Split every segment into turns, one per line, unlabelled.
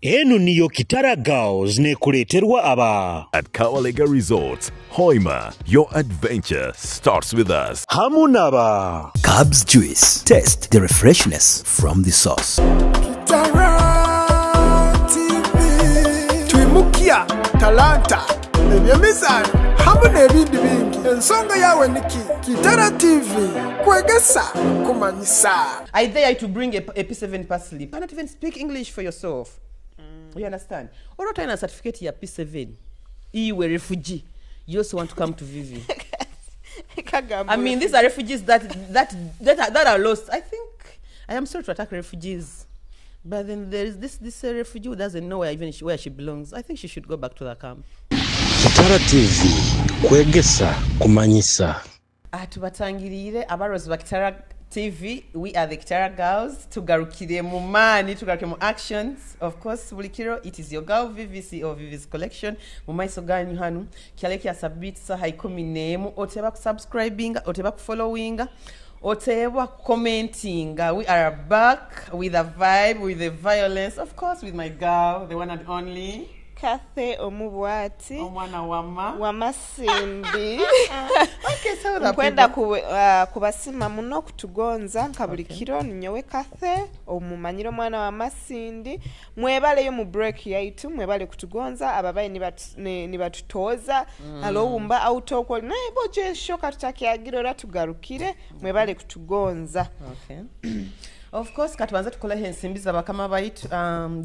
Enu niyo Kitara Girls nekuleterwa aba
At Kabalega Resorts, Hoima, your adventure starts with us.
Hamu naba
Cubs Juice. Taste the refreshness from the source.
Kitara TV. Twimukia talanta ebyemizaano hamu n'ebindi bingi. Ensonga yawe niki Kitara TV kwegesa kumanyisa.
I dare you to bring a P7 pass slip. Cannot even speak English for yourself. You understand? Or not a certificate ya P7. You were refugee. You also want to come to Vivi. I mean, these are refugees that are lost. I think I am sorry to attack refugees, but then there is this refugee who doesn't know where even she, where she belongs. I think she should go back to the camp.
Kitara TV kwegesa kumanyisa.
Tubatangirire abarozi ba Kitara TV. We are the Kitara Girls. Tugarukire mu mani, tugarukire mu actions. Of course, buli kiro it is your girl VVC or VV's collection. Mu maiso ganyu hanu kyale kya sabit saha 11. Oteba kusubscribinga, oteba kufollowinga, oteba commentinga. We are back with a vibe, with the violence, of course, with my girl, the one and only
Kathe Omubwati.
Omwana wama
Wamasimbi.
Okay, so the
nkwenda
people.
Kubasima muno kutugonza nka buli kiro. Ninyowe Kathe omumanyire omwana wa Masindi. Mwebaleyo mu break yaitu, mwebale kutugonza ababaye nibatutoza alowumba autoko naye boje shoka tutakyagira ora tugarukire. Mwebale kutugonza.
Okay. Of course, katubanze tukoleho ensimbi z'abakama baitu.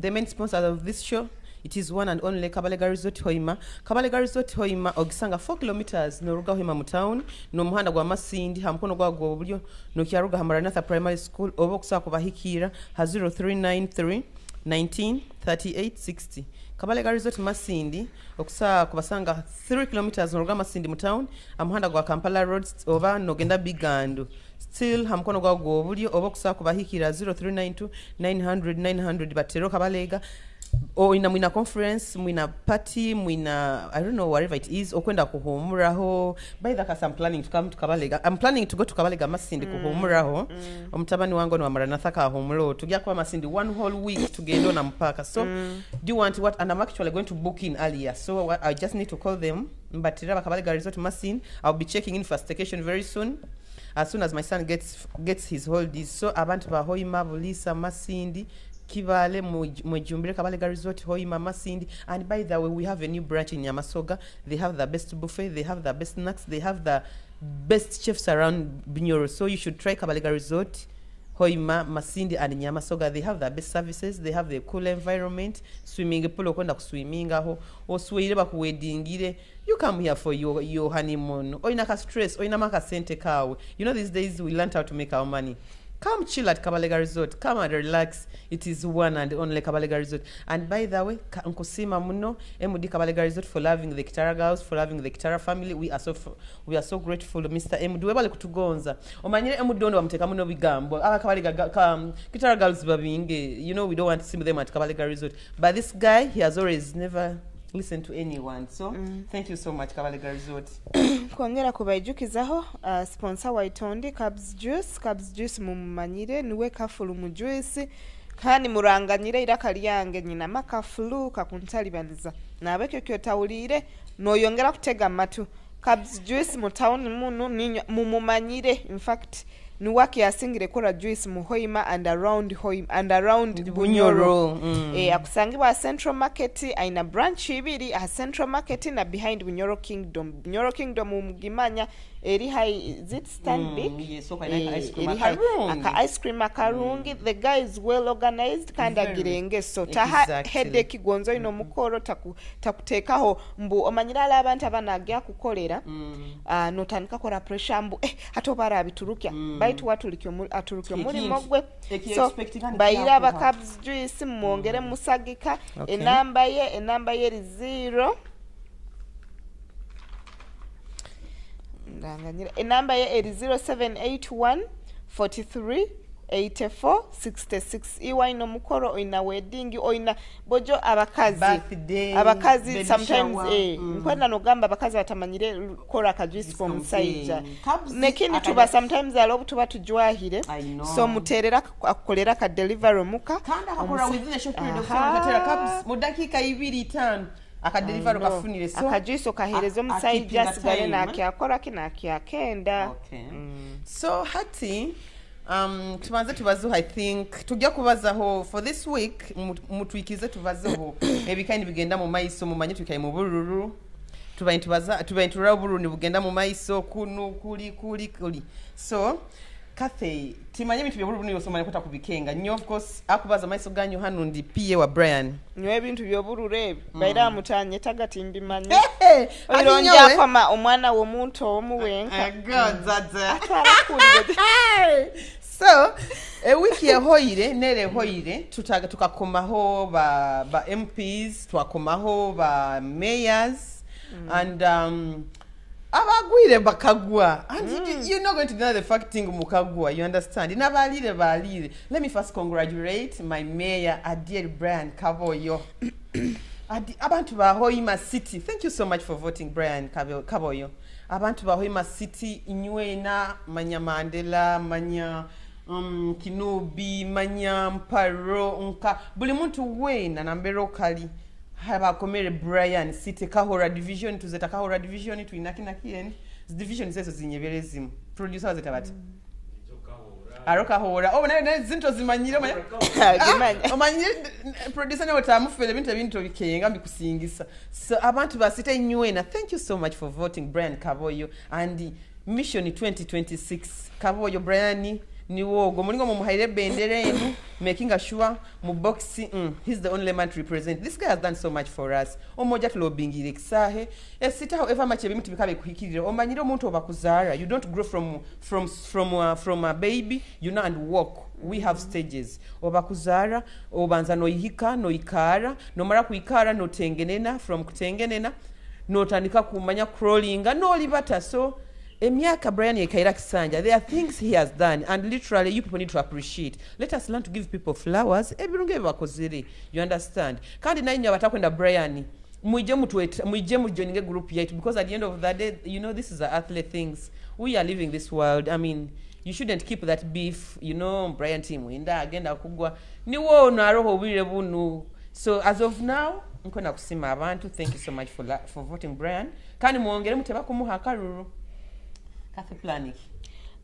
The main sponsor of this show, it is one and only Kabalega Resort Hoima. Kabalega Resort Hoima ogisanga 4 kilometers noruga Hoima mu town n'omuhanda gwa Masindi ha mukono gwagwo obulyo nokyaruga ha Maranatha Primary School oba okusobola kubahikira ha 0393 19 38 60. Kabalega Resort Masindi okusobola kubasanga 3 kilometers noruga Masindi mu town amuhanda gwa Kampala Road oba nogenda Bigando still ha mukono gwagwo obulyo oba okusobola kubahikira 0392 900 900. Batero Kabalega oyina mwina conference, mwina party, mwina I don't know, whatever it is okwenda kuhumuraho. By the case, I'm planning to come to Kabalega. I'm planning to go to Kabalega Masindi kuhumuraho. Omutabani wange ono wa Maranatha kahumuro tujja kuba Masindi one whole week, tugende ona mpaka. So do you want what? And I'm actually going to book in earlier, so I just need to call them. Mbatira Bakabalega Resort Masindi. I'll be checking in for staycation very soon, as soon as my son gets his holidays. So abantu ba Hoima, Bulisa, Masindi, Kibale, mwejumbire Kabalega Resort Hoima Masindi. And by the way, we have a new branch in Nyamasoga. They have the best buffet, they have the best snacks, they have the best chefs around Bunyoro. So you should try Kabalega Resort Hoima, Masindi and Nyamasoga. They have the best services, they have the cool environment, swimming pool okwenda kuswimingaho osweire bakuwedingire. You come here for your honeymoon. Oyina ka stress, oyinamu akasente kaawe. You know, these days we learned how to make our money. Come chill at Kabalega Resort. Come and relax. It is one and only Kabalega Resort. And by the way, nkusima muno MD Kabalega Resort for loving the Kitara Girls, for loving the Kitara family. We are so grateful, Mr. MD. Webale kutugonza. Omanyire MD ono bamuteka muno bigambo. Aba Kabalega Kitara Girls babinge. You know we don't want to see them at Kabalega Resort. But this guy, he has always never listened to anyone. So thank you so much, Kabalega Resort.
Kwongera kubaijukizaho sponsor waitondi Cubs Juice. Cubs Juice mumumanyire niwe kafulu mu juice kandi muranganyire iraka lyange nyinama kafulu kakuntalibaniza nabekyo kyotawulire noyongera kutega amatu. Cubs Juice mu town muno mumumanyire. In fact, niwaki yasingire kora juice mu Hoima and around Hoima and around Bunyoro.
Bunyoro.
Akusangibwa Central Market, aina branch ibiri aha Central Market na behind Bunyoro Kingdom. Bunyoro Kingdom mugimanya eri high, is it Stanbic?
Yes, okay, like ice cream
eri high-
akarungi.
Aka ice cream akarungi. The guy is well organized kandi
Very.
agira engeso taha headache gonzo ino mukoro takuteekaho mbu omanyire ala abantu abanagya kukolera notandika kora pressure mbu ate oba arabiturukya baitu watulike atulukya omulimo gwe.
Eki
So
expectinga ni
bayira aba
kyakuha.
Cubs Juice mwongere musagika. Enamba ye eri 0 ndanganyira enamba ye eri 0781 43 84 66. Iwe ayina omukoro, oyina wedding, oyina bojo abakazi,
Birthday,
abakazi
baby
sometimes
shower.
Eh, nkwenda nogamba abakazi batamanyire kora akajuice k'omusajja.
Kabs,
nekindi tuba sometimes alobu tuba tujwahire.
I know.
So muterera akukolera ka delivery omuka.
Kandi akakora within a short period of time.
Aha.
Akatera Kabs mu dakiika 2 5 akadelivery kafunire. So
akajuice okahereza omusajja
akeepinga
asigale
time.
nakyakoraki nakyakenda.
Okay. So hati tubanze tubazeho, I think tujja kubazaho for this week, mutwikize tubazeho ebikaini bigenda mu maiso. Mumanye twikaye mu bururu, tubaye tubaza tubaye turaba obururu nibugenda mu maiso kunu kuli kuli kuli. So Kathy, timanye ebintu byobururu niyosomanya kwata kubikenga nnyo. Of course akubaza maiso ganyu hano ndi PA wa Brian.
Nywa ebintu byobururu ebyo baira amutanye tagati mbimanyi.
Hey, ati
oironja
nyowe-
akoma omwana w'omuntu omu wenka.
Gozaza.
Atwala kulire.
So ewiiki ehoire nera ehoire tukakomaho ba MPs, twakomaho ba mayors and abagwire bakagwa and you're not going to deny the fact ngu mukagwa, you understand? N'abalire balire. Let me first congratulate my mayor, Adiel Brian Kaboyo. Abantu ba Hoima City, thank you so much for voting Brian Kaboyo. Abantu ba Hoima City inywena, manya Mandela, manya Kinubi, manya Mparo, nka buli muntu wena nambera okali bakomere Brian City Kahora division, tuzeta Kahora division, tuinaki kien division zezo zinyebere zimu producer wazeta bati aro Kahora. Oh, naye naye zinto zimanyire omanya.
Agimanya.
Omanyire producer nawe tamufere ebintu ebintu bikenga mbikusingisa. So abantu basite nywena, thank you so much for voting Brian Kaboyo and mission 2026 Kaboyo Brian niwogo mulingo mumuhaire bendera enu, making sure mu box he's the only man to represent. This guy has done so much for us. Omoja tulobingire kisahe esita, however much ebintu bikabe kuhikirira, omanyire omuntu obakuzaara, you don't grow from a baby, you know, and walk. We have stages. Obakuzaara obanza noyihika noikara, nomara kuikara notengenena, from kutengenena notandika kumanya crawlinga nolibata. So emyaka Brian yekaira kisanja, there are things he has done and literally you people need to appreciate. Let us learn to give people flowers ebirungi ebyo bakozere, you understand? Kandi naye nyo abatakwenda Brian, mwije mutwete, mwije mujoininge group yaitu, because at the end of the day, you know, this is a earthly things. We are living this world. I mean, you shouldn't keep that beef, you know. Brian team wenda agenda kugwa niwo ono aroho obwire bunu. So as of now nkwenda kusima abantu. Thank you so much for voting Brian. Kandi mwongere muteba kumuha akaruru. Kathy Planik.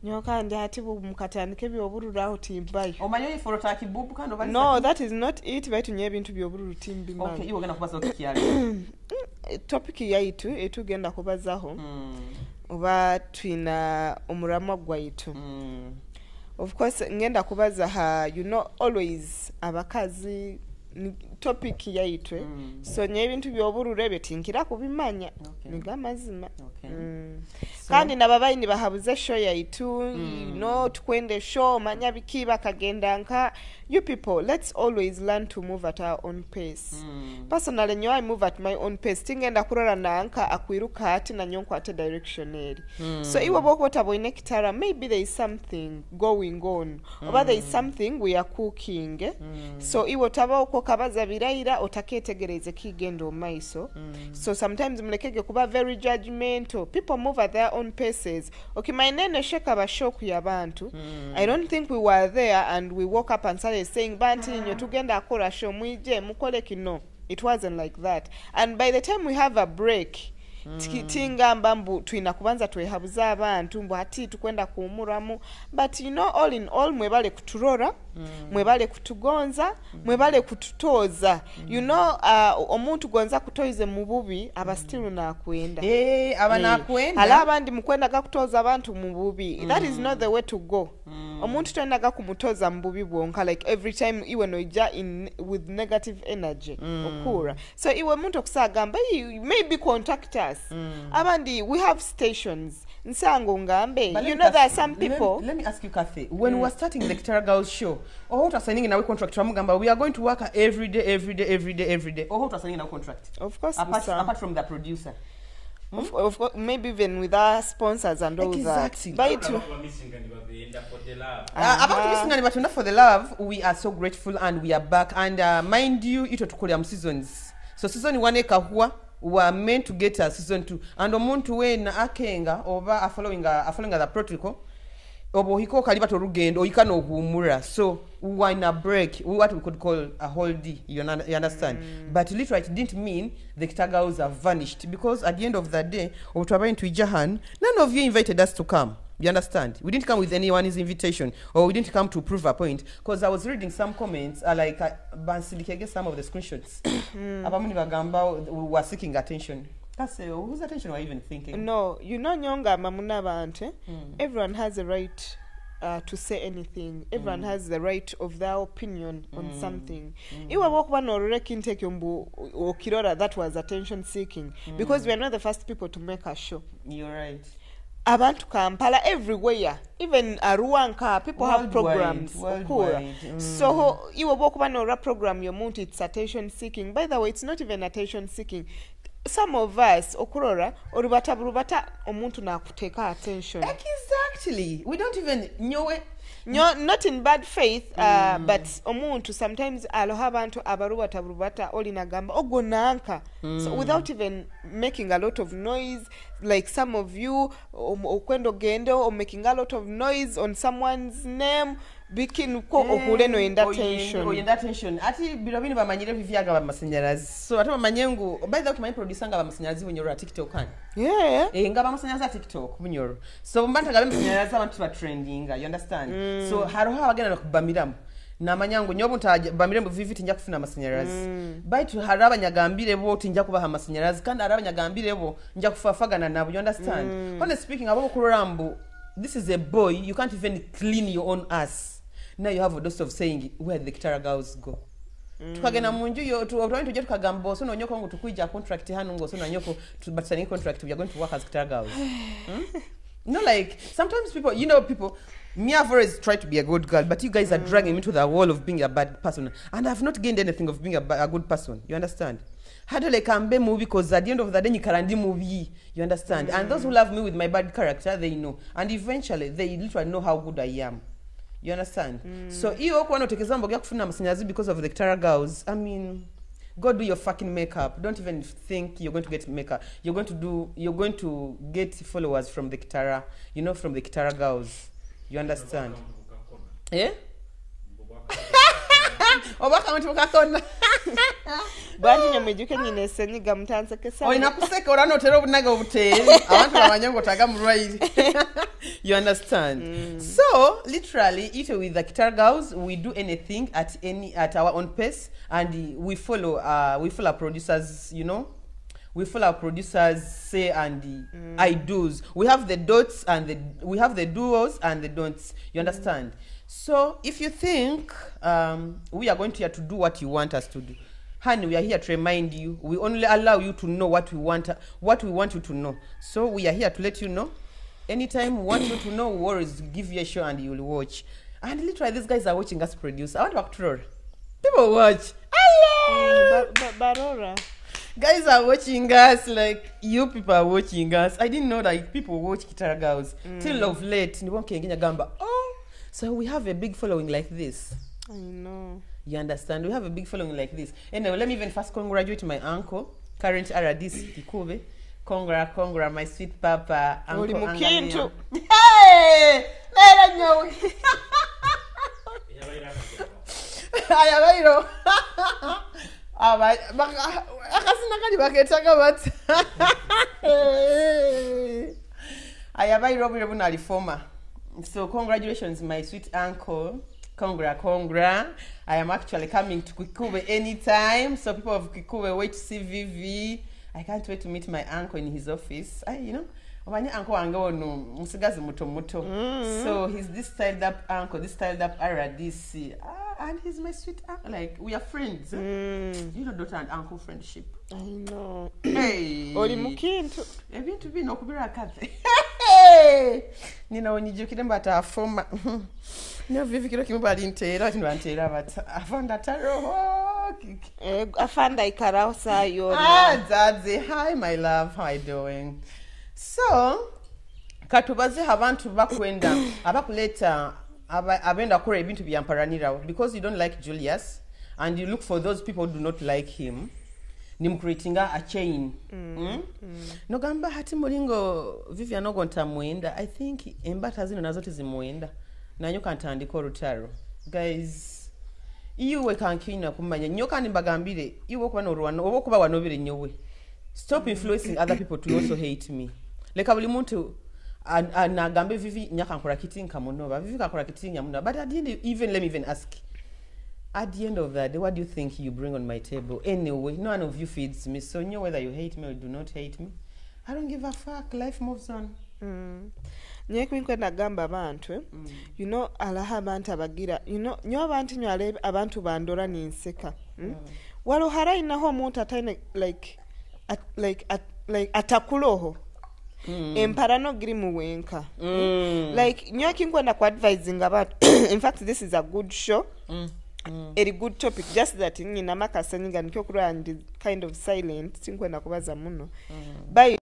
Nyo kandi ati mukatandika ebyobururu aho timbayo.
Omanyi oyiforo takibubu kandi oba
No, that is not it, baitu nyo ebintu byobururu timbimanyi.
Okay, iwe ogenda kubaza okikyali.
Topic yaitu etugenda kubazaho oba twina omuramwa gwaitu, of course ngenda kubaza ha, you know, always abakazi ni topic yaitwe. So nyo ebintu byobururu ebyo tinkira kubimanya. Niga amazima. Kandi nababayi bahabuze show yaitu, you know, tukwenda show manya biki bakagenda nka. You people, let's always learn to move at our own pace. Personally nyo I move at my own pace. Tingenda kurora nanka akwiruka ati nanyo nkwate direction eri. So iwe bwokuba otaboine kitara, maybe there is something going on oba there is something we are cooking, eh? So iwe otaba okwo kabaza birayira otaketegereze kigenda omu maiso. So sometimes mulekege kuba very judgmental. People move at their own paces. Okay, my nene sheka bashoku y'abantu. I don't think we were there and we woke up and started saying, "Banti nyo tugenda akora show, mwije mukole kino." It wasn't like that. And by the time we have a break, tingamba mbu twina kubanza twehabuza abantu mbu ati tukwenda kuwumuramu. But you know, all in all, mwebale kuturora, mwebale kutugonza, mwebale kututoza. You know, omuntu gonza kutoize mu bubi aba still nakwenda.
Eh, aba nakwenda.
Ala abandi mukwenda gakutoza abantu mu bubi. That is not the way to go. Omuntu toyendaga kumutoza mu bubi bwonka, like every time iwe noija in with negative energy okura. So iwe muntu okusagamba, "Maybe contact us." Abandi we have stations nsango ngambe.
But let
You
me
know, there are
ask-
some people.
Let me ask you, Kathy. When we were starting the Kitara Girls show, oh, signing our contract, twamugamba, we are going to work every day, every day, every day, every day. Oh, signing our contract.
Of course.
Apart,
Musa.
apart from the producer.
Of maybe even with our sponsors and all
Exactly.
that. Baitu
Abantu bisingani batunda for the love. We are so grateful and we are back. And mind you, ito tukolera mu seasons. So season 1 ekahwa, we are meant to get a season 2. And omuntu wena akenga oba afollowing the protocol, oba ohika okaliba tolugendo ohika n'ohuumura. So we were in a break, what we could call a holiday, you understand? But literally it didn't mean the Kitara Girls have vanished, because at the end of the day, obu twabaire nitwija hanu, none of you invited us to come. You understand? We didn't come with anyone's invitation, or we didn't come to prove a point, because I was reading some comments, like bansindikege some of the screenshots, abamu nibagamba we were seeking attention. Kase, whose attention were you even thinking?
No, you know, nyongamba munabantu, eh? Everyone has a right to say anything. Everyone has the right of their opinion on something. Iwe bwokuba norora ekintu ekyo mbu okirora that was attention seeking, because we are not the first people to make a show.
You're right.
Abantu Kampala, everywhere, even Arua nka people have
Worldwide,
programs okura.
worldwide.
So iwe bwokuba norora program yomuntu, it's attention seeking. By the way, it's not even attention seeking. Some of us okurora orubata burubata omuntu nakuteeka attention.
Exactly. We don't even know it.
No, not in bad faith, but omuntu sometimes aloha abantu abarubata burubata olinagamba ogwo nanka, so without even making a lot of noise, like some of you okwenda ogende or making a lot of noise on someone's name bikinuko ohule noyenda attention.
Oyenda attention. Ati biro bino bamanyire bivyaga bamasanyalazi, so ate bamanye ngu, by the way, tumanyi producer nga bamasanyalazi Bunyoro a TikTok hani. Eh, nga bamasanyalazi a TikTok Bunyoro, so mba ntagabe masanyalazi abantu batrendinga, you understand? So hariho abagenda nokubamiramu namanya ngu nyobu ntabamire mu vivi tinja kufuna amasanyalazi, baitu hari abanyagambire bo tinja kubaha amasanyalazi, kandi hari abanyagambire bo nja kufafagana nabo, you understand? Honestly speaking, abo kurora mbu this is a boy, you can't even clean your own ass. Now you have a dose of saying, "Where did the Kitara Girls go?" Tukagenda mu nju yo otwali tujja tukagamba osona onyoko ngu tukwija contract hano ngo osona nyoko but signing contract, we are going to work as Kitara Girls. No, like sometimes people, you know, people, me, I've always tried to be a good girl, but you guys are dragging me to the wall of being a bad person, and I've not gained anything of being a good person, you understand? Hado leka mbe mubi, because at the end of the day nyikara ndi mubi, you understand? And those who love me with my bad character, they know, and eventually they literally know how good I am, you understand? So iyo okuba notekeza mboga kufuna amasanyalazi because of the Kitara Girls, I mean, go do your fucking makeup. Don't even think you're going to get makeup, you're going to get followers from the Kitara, you know, from the Kitara Girls, you understand? Eh, oba akantu bukakona.
Bangi nyo mwijuke nyina esenyiga mutansekesa.
Olina kuseka ora notera obunaga obuteeri abantu bamanye ngo otaga mulwaire, you understand? So literally, it with the Kitara Girls, we do anything at our own pace, and we follow our producers, you know, we follow our producers say and the I do's. We have the dots and the we have the do's and the don'ts, you understand? So if you think we are going to here to do what you want us to do, honey, we are here to remind you, we only allow you to know what we want you to know. So we are here to let you know. Anytime we want you to know, we always give you a show and you'll watch. And literally these guys are watching us produce. I want to troll people watch. Hello.
Barora.
Guys are watching us, like you people are watching us. I didn't know like people watch Kitara Girls till of late. Nibwo gamba, oh, so we have a big following like this.
I know.
You understand? We have a big following like this. Anyway, let me even first congratulate my uncle, current RDC Kikube. Congra, congra, my sweet papa. Uncle
Oli mukintu.
Angamia. Hey! Lera nyowe. Aya bairo. Aba akasina kali baketaga bati. Aya bairo bwire buno alifoma. So congratulations, my sweet uncle. Congra, congra. I am actually coming to Kikube anytime. So people of Kikube, wait to see VV. I can't wait to meet my uncle in his office. I, you know, omanye uncle wange ono musigazi muto muto. So he's this styled up uncle, this styled up RDC. Ah, and he's my sweet uncle. Like, we are friends. You know, daughter and uncle friendship.
I know.
Hey.
Oli mukintu.
Ebintu bino okubira akaze nina onyijukire mbata afoma novivi kiro kimu balinteera bati nibanteera bati afonda taroho.
Afande aikaraho saa yona.
Ah, Daddy. Hi, my love. How you doing? So, katubaze abantu bakwenda abakuleta abenda kukora ebintu byamparanirawo because you don't like Julius and you look for those people who do not like him, nimucreatinga a chain. Nogamba hati mulingo Vivian ogo ntamwenda, I think embata zino nazo tizimwenda, nanyo kantandika olutalo. Guys, iwe kankina kumanya nnyo, kandi mbagambire iwe okuba norwana oba okuba wanobere nnyowe, stop influencing other people to also hate me. Leka buli muntu nagambe Vivi nyakankora kiti nkamunoba, Vivi kankora kiti nyamunoba. But at the end, even let me even ask, at the end of the day, what do you think you bring on my table? Anyway, none of you feeds me, so know whether you hate me or do not hate me, I don't give a fuck. Life moves on.
Nyewe kwinkwenda gamba abantu, eh? You know, alaho abantu abagira, you know, nyo abantu nyo abantu bandora ninseka, Walo harainaho omuntu ataine like at, like at, like atakuloho. Emparano giri muwenka. Like nyo kinkwenda ku advising about, in fact this is a good show. A good topic, just that nyina makasanyiga nikyo kurwa ndi kind of silent, tinkwenda kubaza muno. Bye.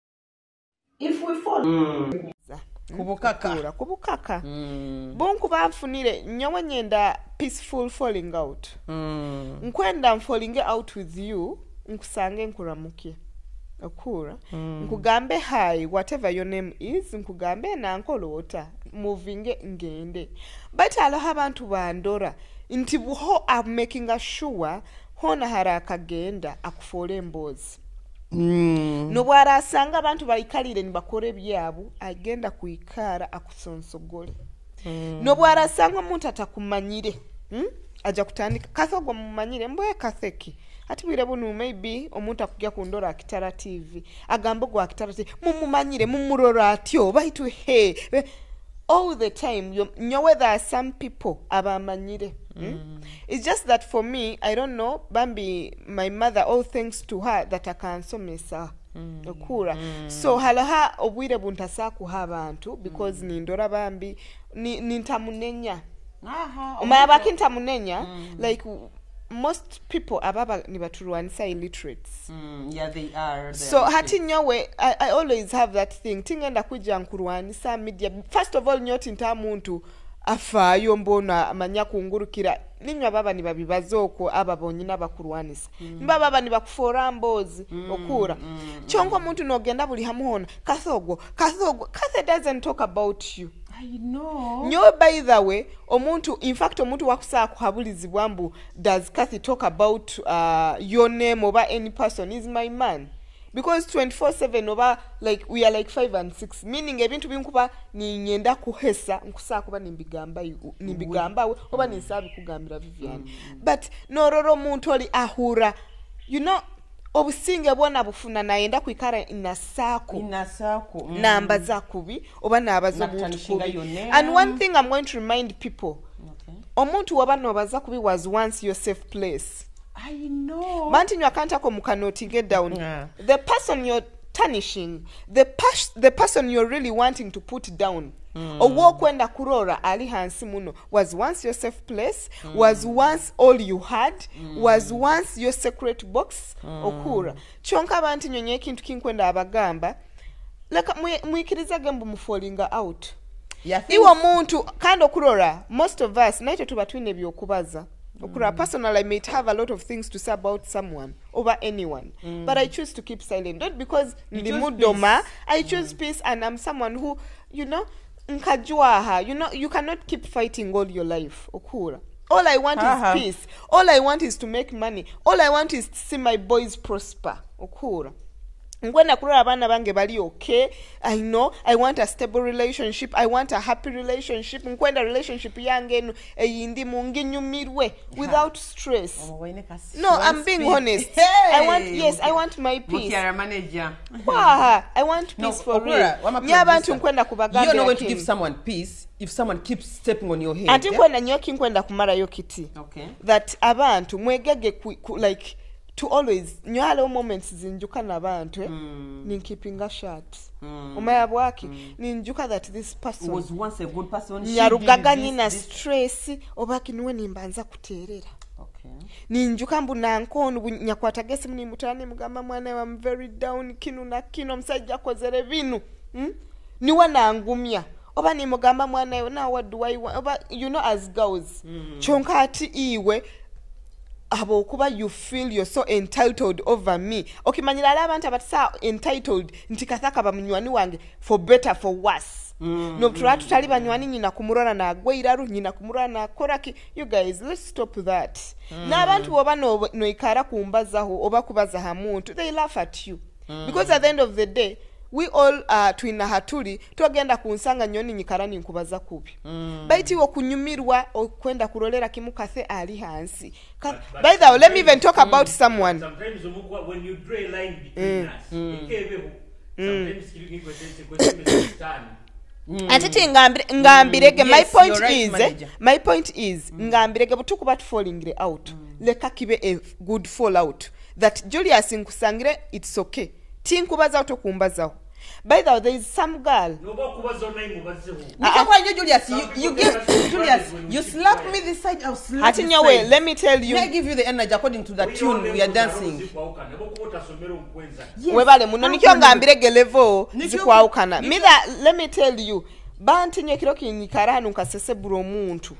If we fall
Kubukaka.
Kubukaka. Bunku banfunire nyowe nyenda peaceful falling out. Nkwenda falling out with you, nkusange nkuramuke. Okura. Nkugambe hi, whatever your name is, nkugambe nankolota, moving ngende. But aloha abantu bandora nti buho I'm making a sure hona harakagenda akufole embozi. Nobwarasanga abantu bayikalire nibakore byabo, agenda kuikara akusonsogole. Nobwarasanga omuntu atakumanyire, aja kutandika kathogo mumanyire mbwe katheki. Ati bwire bunu maybe omuntu akujja kundora Akitara TV, agambo gwa Akitara TV, mumumanyire mumurora atyo baitu he all the time. You know whether there are some people abamanyire. It's just that for me, I don't know, Bambi, my mother, all thanks to her that akansomesa okura. So halaha obwire buntasa kuha abantu because nindora Bambi nintamunenya. Umaba kintamunenya, like most people ababa nibaturwanisa illiterates.
Yeah, they are.
So hati nyowe I always have that thing. Tingenda kuja nkurwanisa media. First of all nyoti nta muntu afaayo mbona amanya kungurukira ninywa baba nibabibaza okwo aba bonyina bakurwanisa. Niba baba nibakufora mbozi okura. Kyonko omuntu nogenda buli hamuhona kathogwo kathogwo kathe doesn't talk about you.
I know.
Nyowe by the way omuntu, in fact omuntu wakusaa kuhabulizibwa mbu does Kathy talk about your name oba any person is my man. Because 24/7 oba like we are like 5 and 6, meaning ebintu binkuba ninyenda kuhesa nkusaa kuba nimbigamba nimbigamba we oba ninsabi kugambira Vivian. But nororo omuntu oli ahura, you know, obusinge bwona bufuna nayenda kwikara inasako.
Inasako.
Namba za kubi oba nabaza omuntu kubi. And one thing I'm going to remind people, omuntu waba nobaza kubi was once your safe place.
I know.
Manti nyakantako mukanoti get down.
Yeah.
The person you're tarnishing, the person you're really wanting to put down. Owokwenda kurora ali hansi muno was once your safe place, was once all you had, was once your secret box. Okura. Kyonka abantu nyonye ekintu kinkwenda abagamba leka muikirizage mbu mufolinga out.
Yeah,
iwe muntu kandi okurora most of us naitwe tuba twine byokubaza. Okura, personally, I might have a lot of things to say about someone over anyone, but I choose to keep silent. Not because ndimudoma, I choose peace, and I'm someone who, you know, nkajwaha, you know, you cannot keep fighting all your life. Okura. All I want is peace. All I want is to make money. All I want is to see my boys prosper. Okura. Ngwena kurora abana bange bali okay. I know I want a stable relationship. I want a happy relationship. Nkwenda relationship yange enu eyindi munginyumirwe without stress. No, I'm being honest.
Hey!
I want, yes, I want my peace.
Mukyara manager.
Waha, I want peace
No,
for
Okura,
real.
wama
Nya abantu
producer.
nkwenda kubagambira.
You're not going to give someone peace if someone keeps stepping on your head.
Ati nkwenda nyoki nkwenda kumarayo kiti.
Okay.
That abantu mwegege ku, like to always nywalo moments zinjuka nabantu ninkipinga shirt. Omaya bwaki ninjuka that this person
was once a good person.
Nyarugaga nyina stress obaki niwe nimbanza kuterera.
Okay.
Ninjuka mbu nankoonu nyakwataga esimu nimutwala nimugamba, mwana we, I'm very down, kinu na kino, omusajja akozere binu. Niwe nangumya oba nimugamba, mwana we, now what do I want? Oba you know, as girls, kyonka ati iwe habwokuba you feel you're so entitled over me. Okimanyira ali abantu abatisa entitled nti kathaka bamunywani wange for better, for worse. Nobutulaba tutali banywani, nyina kumurora nagwa iraru, nyina kumurora nakoraki. You guys, let's stop that. N'abantu bwoba noikara kumbazaho oba kubaza ha muntu, they laugh at you, because at the end of the day we all twina hatuli twagenda kunsanga nyoni nyikara ninkubaza kubi. Baiti iwe okunyumirwa okwenda kurolera kimu kathe ali hansi. By the way, let me even talk about someone.
Sometimes when you draw a line between us, ekebeho. Sometimes kiri kwete.
Ate tingambirege my
Yes,
point
you're right,
is
manager.
My point is, ngambirege butukuba tufallingire out, leka kibe a good fallout that Julius nkusangire, it's okay, tinkubazaho, tokumbazaho. By the way, there is some girl
Noba kubaza naye mubazeho.
Nikyo nyo Julius, you give
People
Julius,
when
you
we
slap
keep
me this side, I'll slap
Ati
this
nyowe
side.
let me tell you.
May I give you the energy according to the tune we are dancing.
Yes.
Webale muno. Nikyo ngambirege level zikwawukana. Mitha, let me tell you, bantinye ekiro kinyikara hano nkasesebura omuntu,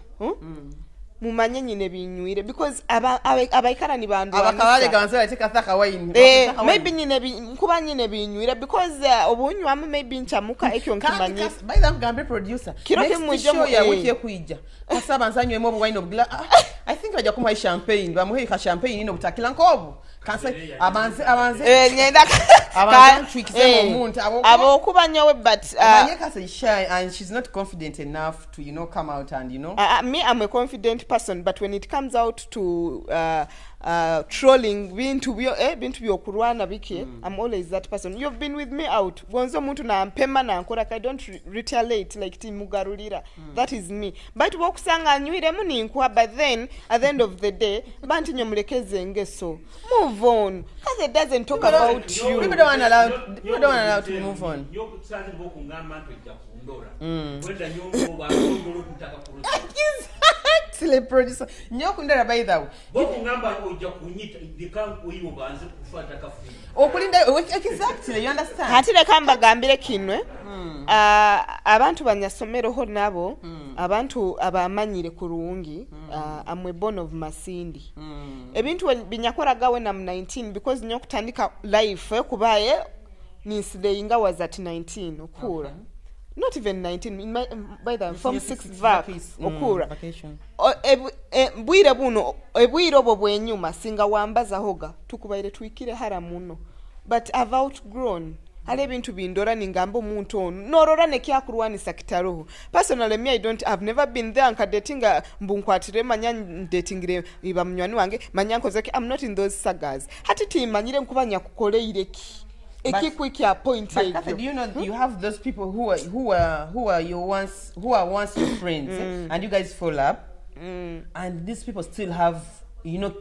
Mumanye nyine binywire because abaikara ni
Abakabale
bandwanisa.
gabanza bateka thaka wine.
Eh, maybe nyine nkuba nyine binywire because obunywamu maybe nchamuka ekyo nkimanye.
By the way, producer.
Kiro
Next
kimwije
show ya wiki ekuija. Kasaba nsanywemu obuwine obugla. Ah, I think bajja kumuha champagne. Bamuhe ka champagne ino butakila nkobu. Kansa abanze abanze.
Eh, nyenda
Abanze ntwikizemu omuntu,
abokuba nyowe, but
Amanye Kasa is shy and she's not confident enough to come out and.
Me, I'm a confident person, but when it comes out to trolling bintu byo, bintu byokurwana biki, I'm always that person. You've been with me out. Gonzo omuntu nampema nankora, I don't retaliate like timugarulira. That is me. But wokusanga nywiremu ninkuwa, but then at the end of the day, banti nyomulekeze engeso. Move on. Cause it doesn't talk about you.
People don't want allow people don't want allow to move on.
Nyokusanze bokungamba nti ojja kundora. Wenda nyongo okutaka kurusa.
Exactly, producer. Nyokundera by the way.
Bokungamba ojja kunyita ndika oyibo banze kufata kafu.
Okulinda, exactly, you understand?
Ate leka mbagambire kinwe. Ah, abantu banyasomeroho nabo, abantu abamanyire kurungi, I'm a born of Masindi. Ebintu binyakoraga when I'm 19, because nyokutandika life kubaye ninsideyinga was at 19 okura, not even 19 in my, by the form 6 vac okura.
Vacation.
Bwire buno ebwire obwo bwenyuma singa wambazahoga tukubaire twikire hara muno, but I've outgrown. Hali ebintu bindora ningamba omuntu ono norora nekyakurwanisa kitaroho. Personally me, I don't, I've never been there nkadetinga mbu nkwatire manya ndetingire iba munywani wange manya nkozeki. I'm not in those sagas. Hati timanyire nkuba nyakukoleireki ekikwi point.
But Kathy, do you know you have those people who are your once who are once your friends, and you guys fall up, and these people still have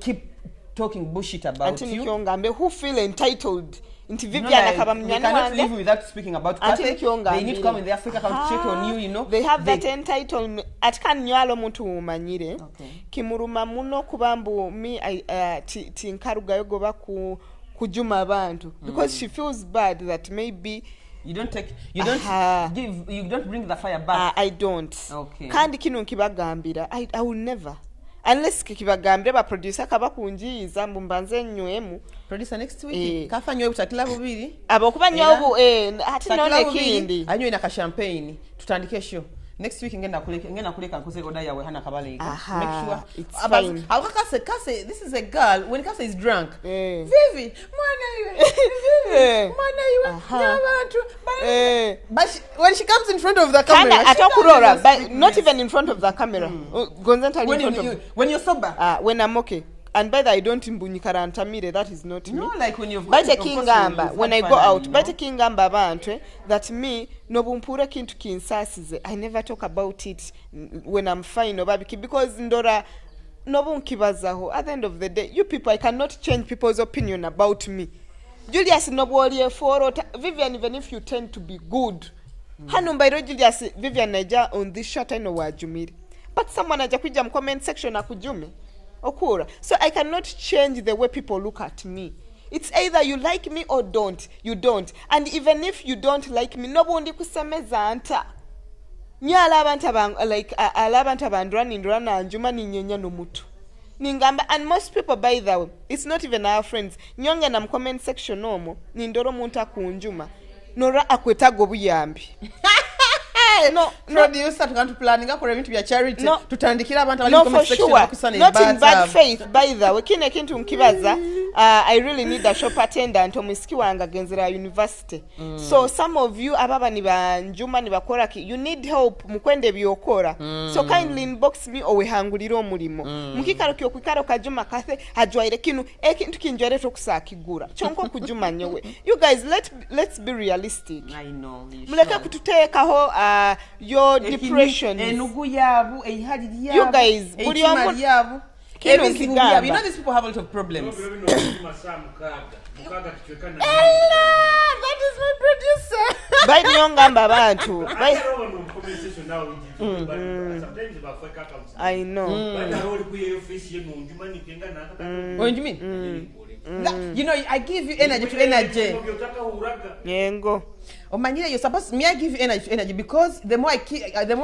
keep talking bullshit about
Ati
you.
nikyo ngambe who feel entitled nti
You know,
Vivian
like,
akaba
we
munywani
cannot
wange.
live without speaking about
Ate
Kathy.
nikyo
They need to come in the Africa account to check on you.
They have that entitlement. Ati kanywala omuntu mumanyire.
Okay.
Kimuruma muno kuba mbu me tinkarugayo goba ku kujuma abantu because she feels bad that maybe
You don't take, you don't
Aha.
give, you don't bring the fire back.
I don't.
Okay.
Kandi kino nkibagambira, I will never, unless kikibagambire baproducer kabakunjiyiza mbu mbanze nywemu.
Producer, next week
Eh.
kafa nywe butakila bubiri.
Abokuba
Era-
nyobu ate
Takila
none
bubiri,
ekindi
anywe na ka champagne tutandike show. Next week ngenda kuleka nkoze order yawe hana kabaleka.
Aha,
Make sure.
it's fine.
Kase, this is a girl when Kase is drunk.
Eh.
Vivi, mwana iwe. Vivi,
Eh.
mwana iwe.
Aha.
N'abantu.
Eh.
But when she comes in front of the
Kandi
camera, she
ate okurora,
doesn't
but
speak
not
this.
even in front of the camera. Gonza ntali
When
in front
you,
of
you, when you're sober.
When I'm okay. And by the I don't mbunyikara ntamire, that is not me.
No, like when you've
Baite
of course
kingamba
you've
when
had
I go
fun
out,
and,
baite kingamba abantu that me nobumpura kintu kinsasize, I never talk about it when I'm fine oba biki, because ndora nobunkibazaho at the end of the day, you people, I cannot change people's opinion about me. Julius, nobwoli eforota Vivian, even if you tend to be good, hano mbairo Julius, Vivian naija on this shot ino wajumire, but someone aja kwijja mu comment section akujume. Okura. So I cannot change the way people look at me. It's either you like me or don't. You don't. And even if you don't like me, nobundi kusemeza nta. Nyo ala abantu like ala abantu abandura nindura nanjuma ninyenya nomutu. Ningamba, and most people, by the way, it's not even our friends. Nyonge na comment section omwo nindora omuntu akunjuma. Nora akwetaga obuyambi. No.
Producer tukantu planning akora ebintu bya charity.
No.
Tutandikira abantu abali
No,
mu comment
for
section
sure.
bakusana
Not in
embaata.
bad faith, by the way. Kino ekintu nkibaza, I really need a shop attendant omwisiki wange agenzera university. So some of you ababa nibanjuma nibakora ki, you need help mukwenda ebyokora. So kindly inbox me owehangulire omulimo. Mukikaro kyokwikara okajuma kathe ajwaire kinu ekintu kinjwaire tokusakigura. Kyonka okujuma nyowe. You guys, let's be realistic.
I know, you
Muleke
sure.
kututeekaho your depression.
Enugu yabu, eihali lyabu,
You guys, buli
eitima
omu-
lyabu,
Kino
ebizibu
nkigamba.
byabwe. You know these people have a lot of problems.
Biro bino okujuma saa mukaaga mukaaga kicweka na
Ella, that is my producer.
Bali nnyo ngamba abantu. I know.
What do you mean? You know, I give you energy to energy.
Nyengo.
Omanyire, you're supposed me I give you energy to energy because the more I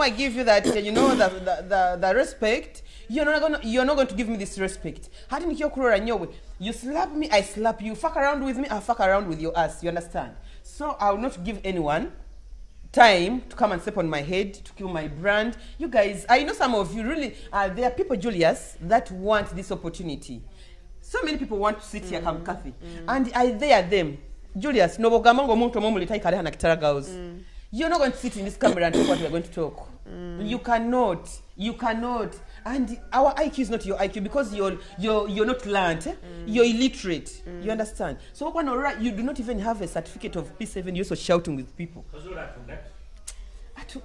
give you that, you know, the respect, you're not going to give me this respect. Hati nikyo kurora nyowe. You slap me, I slap you. Fuck around with me, I fuck around with your ass. You understand? So I will not give anyone time to come and step on my head, to kill my brand. You guys, I know some of you really, there are people, Julius, that want this opportunity. So many people want to sit here, come Kathy. And I dare them. Julius, nobogamba ngomuntu omwe ikale hana Kitara Girls. You're not going to sit in this camera and talk what we are going to talk. You cannot. You cannot. And our IQ is not your IQ because you're not learned. Eh? You're illiterate. You understand? So you do not even have a certificate of P7. You're so shouting with people.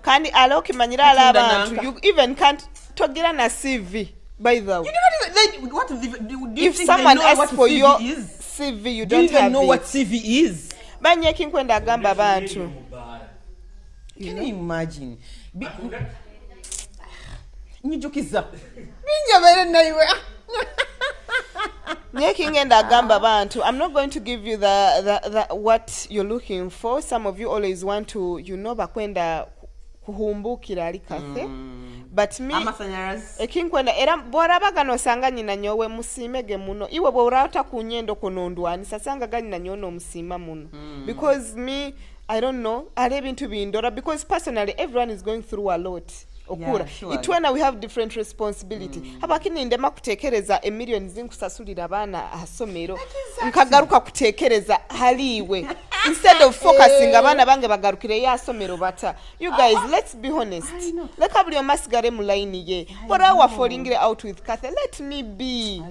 Kandi aloki manyira ala abantu.
Atunda
You even can't togira na CV. By the way,
you do not even. What do you
if
think
someone
they know
asks
what
for
CV
your
is?
CV, you
Do you
don't
even
have
know
it.
what CV is?
Banye kinkwenda agamba abantu.
Can you imagine? Nyijukiza. Binyabere naiwe.
Nyekingenda agamba abantu. I'm not going to give you the what you're looking for. Some of you always want to, you know, bakwenda kuhumbukira ali kathe. But me, ekinkwenda era bw'oraba nosanga nyina nyowe musiimege muno iwe bw'orata kunyendo kunondwanisa sanga ganyina nyowe n'omusiima muno. Because me, I don't know, ali ebintu bindora because personally everyone is going through a lot. Okura.
Yeah, sure.
Itwena we have different responsibility. Habakini ndema kutekereza emillions zinkusasulira abaana asomero. Nkagaruka kutekereza haliwe. Instead of focusing abaana bange bagarukire ya asomero bata. You guys, let's be honest. Leka buli omu asigale mu line ye. Bora wa falling out with Kathy, let me be.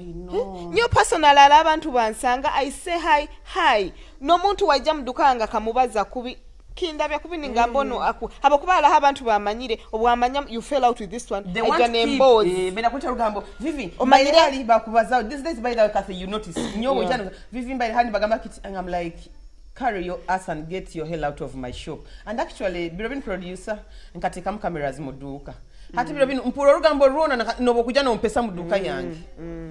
Nyo personal ala abantu bansanga, I say hi, hi. N'omuntu wajja mu duka nga kamubaza kubi kindabya kubi ningamba ono aku abakuba alaho abantu bamanyire obwamanya you fell out with this one
They want
ajja
to keep,
n'emboozi
benda kweta lugambo Vivi
Omanyire-
ali bakubaza these days, by the way, Kathy, you notice nyowe
Yeah.
yeah. Vivi mbaire hani bagamba kiti and I'm like, carry your ass and get your hell out of my shop. And actually biro producer nkateekamu cameras mu dduuka. Hati biro bino mpura olugambo lwona noba okujja nompesa mu dduuka yange.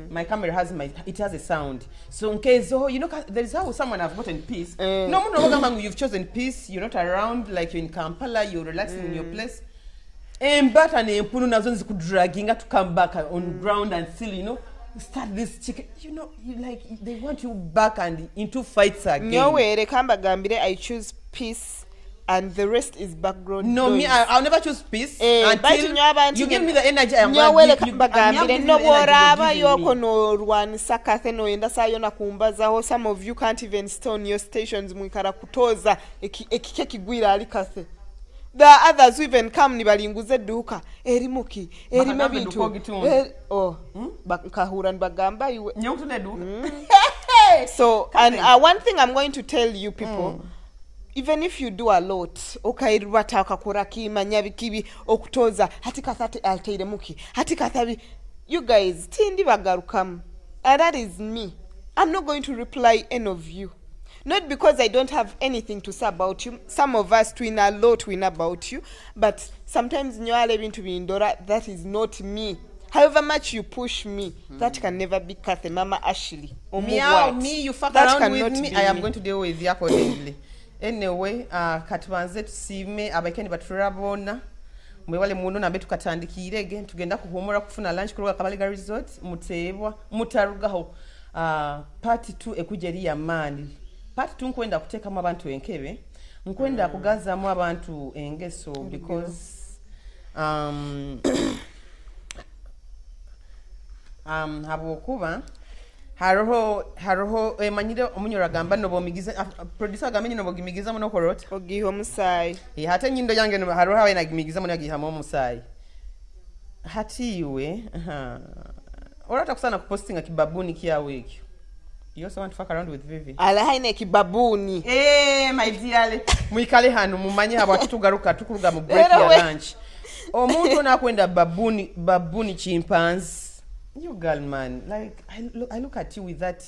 My camera has it has a sound. So nkezo, you know, there is how someone have gotten peace. No muntu obagamba ngu you've chosen peace, you're not around, like you're in Kampala, you're relaxing in your place. Embata n'empunu nazo nzikudraginga to come back on ground and still, you know, start this chicken. You know, you like, they want you back and into fights again.
Nyowe reka mbagambire I choose peace and the rest is background
No,
noise.
me, I'll never choose peace
baitu
until
nyo abantu
you give me the energy I am
nyowe
gonna
leka
give you.
mbagambire
I'm
no
giving you the energy
bw'oraaba
you're giving
yoko
me.
n'olwanisa Kathy n'oyenda saayona kumbazaho. Some of you can't even stay on your stations mwikara kutoza ekike kigwira ali Kathy. There are others who even come nibalinguza edduuka erimuki erimu
Bakagamba
ebintu
edduuka ogitunde.
Nkahura nibagamba iwe.
Nyowe otunda edduuka.
So, and one thing I'm going to tell you people, even if you do a lot, okairwata okakora kimanya bikibi okutoza hati Kathy ateiremuki hati Kathy, you guys tindi bagarukamu. And that is me. I'm not going to reply any of you. Not because I don't have anything to say about you. Some of us twin a lot win about you, but sometimes nyoale ebintu bindora, that is not me. However much you push me, that can never be Kathy, Mama Ashley. Omu
Meow,
bw'ati.
me, you fuck
That
around with
cannot
me.
be
I am
me.
going to deal with you accordingly. Anyway, katubanze tusiime abakendi baturaba boona mwebale muno nambe tukatandikiire again tugenda kuhumura kufuna lunch kuruga Kabalega Resort muteebwa mutarugaho. Part 2 ekuja eri yamaani. Part 2 nkwenda kuteekamu abantu enkebe, nkwenda kugazaamu abantu engeso because habwokuba hariho emanyire omunyoro agamba nobomigiza, producer agamba nyine nobogimigiza muno korota
ogiha omusaayi.
Eh, hate enyindo yange hariho abainagimigiza muno yagihamu omusaayi hati iwe orata kusana kupostinga kibabuni kyawe ekyo. You also want to fuck around with Vivi?
Ala haina ekibabuni.
Eh, my dear, mwikale hano mumanye habwaki tugaruka tukuruga mu break
Era
ya lunch. Omuntu onakwenda babuni babuni chimpanzee. You girl, man, like I look at you with that.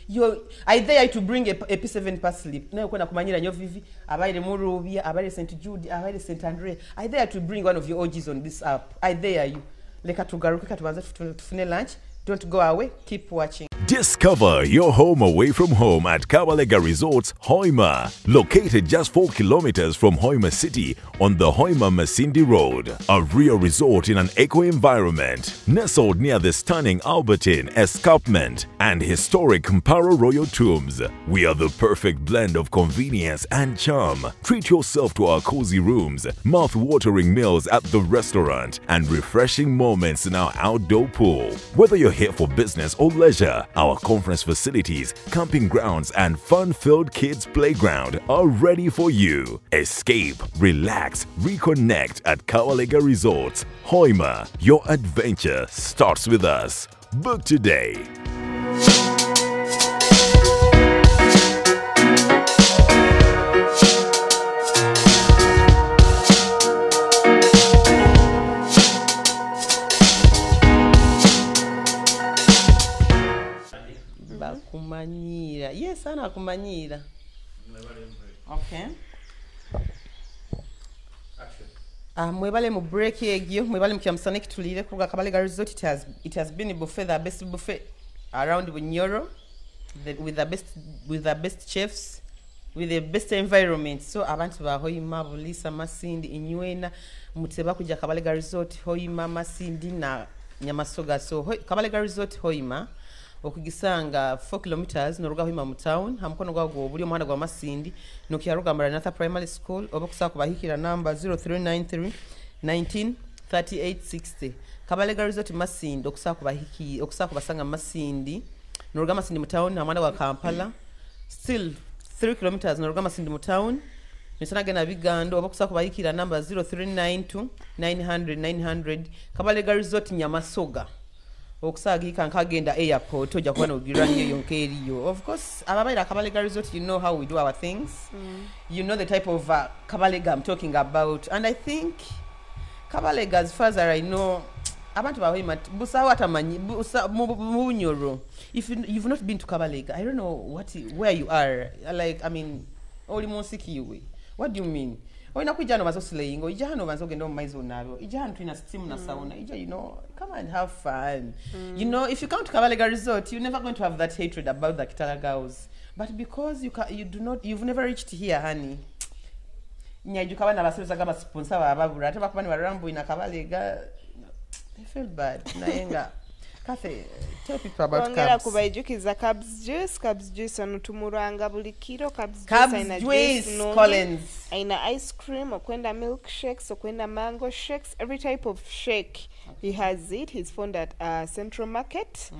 You I there to bring a P7 pass slip. Nayo kwenda kumanyira nyo Vivi, abaire Murubia, abaire St Jude, abaire St Andre. I there to bring one of your OGs on this app. I there you. Leka tugaruke katubanze tufune lunch. Don't go away. Keep watching.
Discover your home away from home at Kabalega Resorts, Hoima. Located just 4 kilometers from Hoima City on the Hoima Masindi Road. A real resort in an eco environment. Nestled near the stunning Albertine Escarpment and historic Kampara Royal Tombs. We are the perfect blend of convenience and charm. Treat yourself to our cozy rooms, mouth-watering meals at the restaurant, and refreshing moments in our outdoor pool. Whether you're here for business or leisure, our conference facilities, camping grounds, and fun-filled kids playground are ready for you. Escape, relax, reconnect at Kabalega Resorts. Hoima, your adventure starts with us. Book today.
Bakumanyiira. Yes, ana akumanyiira. Okay. Mwebale mu break egyo, mwebale mu kyamusana ekituliire kuruga Kabalega Resort. It has been a buffet, the best buffet around Bunyoro, with the best chefs, with the best environment. So abantu ba Hoima, Bulisa, Masindi, Inywena, muteba kuja Kabalega Resort, Hoima, Masindi na Nyamasoga. So Kabalega Resort Hoima okugisanga 4 kilometers noruga Hoima mu town, ha mukono gwago obuli omuhanda gwa Masindi nokyaruga Maranatha Primary School, oba kusaba kubahikira namba 0393 19 38 60. Kabalega Resort Masindi okusaba kubahiki okusaba kubasanga Masindi noruga Masindi mu town ha muhanda gwa Kampala, still 3 kilometers noruga Masindi mu town nisana gena Bigando, oba kusaba kubahikira namba 0392 900 900. Kabalega Resort Nyamasoga okusagika nkagenda airport ojja kuba nogiraniyo yonka eriyo. Of course ababaire Kabalega Resort, you know how we do our things. You know the type of Kabalega I'm talking about, and I think Kabalega, as far as I know, abantu bahoima busawo atamanyi busa mu Bunyoro. If you've not been to Kabalega, I don't know where you are. Like, I mean, oli mu nsi kiwe. What do you mean? Olina kwijja hano obanze osilayinga, ojja hano obanze ogende omu maizi onaabe, ojja hano tulina steam na sauna, ojja, you know, come and have fun. You know, if you come to Kabalega Resort, you're never going to have that hatred about the Kitara girls. But because you you do not, you've never reached here, honey. Nyajuka bana baseruza gaba sponsor bababura, ate bakuba ne barambu ina Kabalega. They feel bad. Naye nga Kathy, tell people about
Ongera
Cabs.
kubaijukiza Cabs Juice. Cabs Juice ono tumuranga buli kiro. Cabs Juice
Cabs
aina
Juice,
juice nungi.
Collins.
Aina ice cream, okwenda milkshakes, okwenda mango shakes, every type of shake. He has it. He's found at Central Market.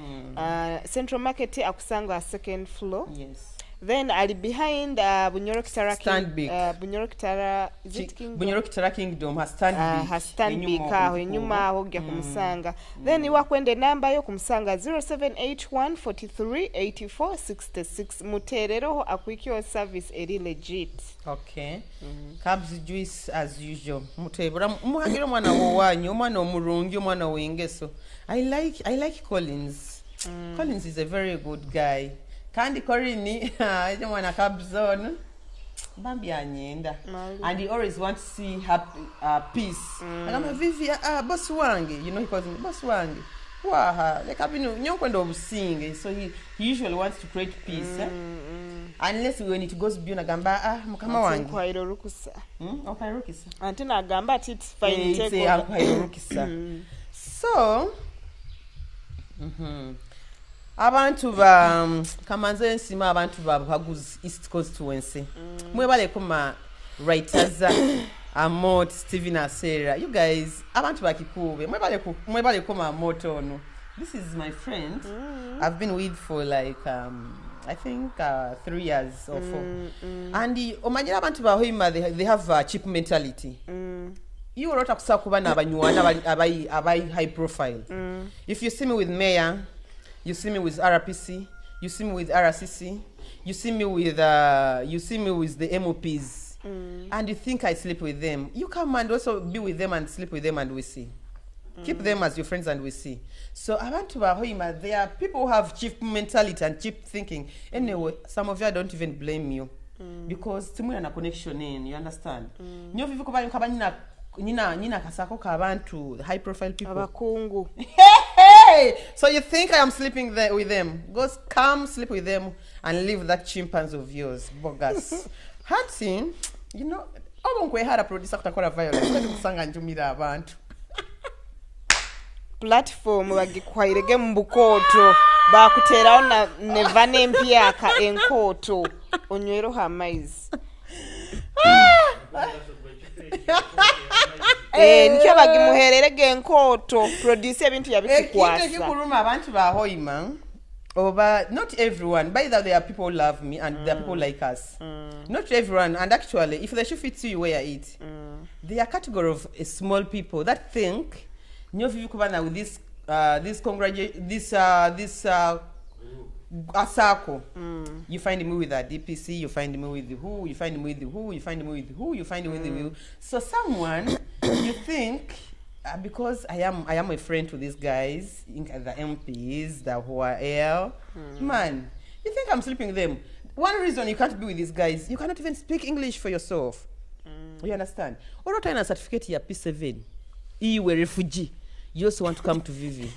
Central Market akusanga second floor.
Yes.
Then ali behind Bunyoro Kitara King,
Stanbic.
Bunyoro Kitara, is it Kingdom?
Bunyoro Kitara Kingdom has Stanbic.
Ha Stanbic
Enyuma
aho
oku-
enyuma aho ojja kumusanga. Then iwakwenda enamba yo kumusanga 0781 43 84 66. Muteerereho akwikiyo service eri legit.
Okay. Cabs Juice as usual. Mutebura muhagire omwana wowanyu, omwana omurungi, omwana w'engeso. I like Collins. Collins is a very good guy. Kandi Corini, ejo mwana Cabs on. Bambi anyenda. And he always wants to see happy, peace. Agamba Vivi, boss wange, you know he calls me boss wange. Waha, leka bino nyokwenda obusinge. So he usually wants to create peace. Eh? Unless when it goes beyond agamba mukama wange.
Nkwaira olukusa.
Okay, rukisa.
Ate n'agamba ati it's fine,
Eh,
take
it's a
over.
ankwai rukisa. So, abantu ba kamanze nsima abantu ba Buhaguzi East Constituency. Mwebaleko ma writers Amot Steven Asera. You guys abantu bakikube. Mwebaleko mwebaleko ma Amot ono. This is my friend. I've been with for like I think 3 years or 4. And omanyira abantu ba Hoima they have a cheap mentality. You wrote akusa kuba n'abanywana abai high profile. If you see me with mayor, you see me with RPC, you see me with RCC, you see me with the MOPs, and you think I sleep with them. You come and also be with them and sleep with them and we see. Keep them as your friends and we see. So abantu ba Hoima, there are people who have cheap mentality and cheap thinking. Anyway, some of you I don't even blame you. Because timuna na connection in, you understand? Nyo vivi kuba kaba nina kasako ka abantu high profile people.
Abakungu.
Hey! So you think I am sleeping there with them? Go come sleep with them and leave that chimpanzee of yours, bogus. Hati, you know, obo nkwehara producer kutakora violence. Kati kusanga njumira abantu.
Platform bagikwairege mu bukooto bakuterawo na neva n'empyaka enkooto onywereho amaizi. Nikyo bagimuhererege enkooto producer ebintu yabikukwasa.
Ekintu ekikuluma abantu ba Hoima oba not everyone, by the way, there are people who love me and there are people like us. Not everyone, and actually if the shoe fits you, you wear it. There are category of small people that think nyo vivi kubana with this this this this asako. You find me with a DPC, you find me with who, you find me with who, you find me with who, you find me with who. So someone you think because I am a friend to these guys, the MPs, the WL, man, you think I'm sleeping with them. One reason you can't be with these guys, you cannot even speak English for yourself. You understand? Or not a certificate here P7. You were refugee. You also want to come to Vivi.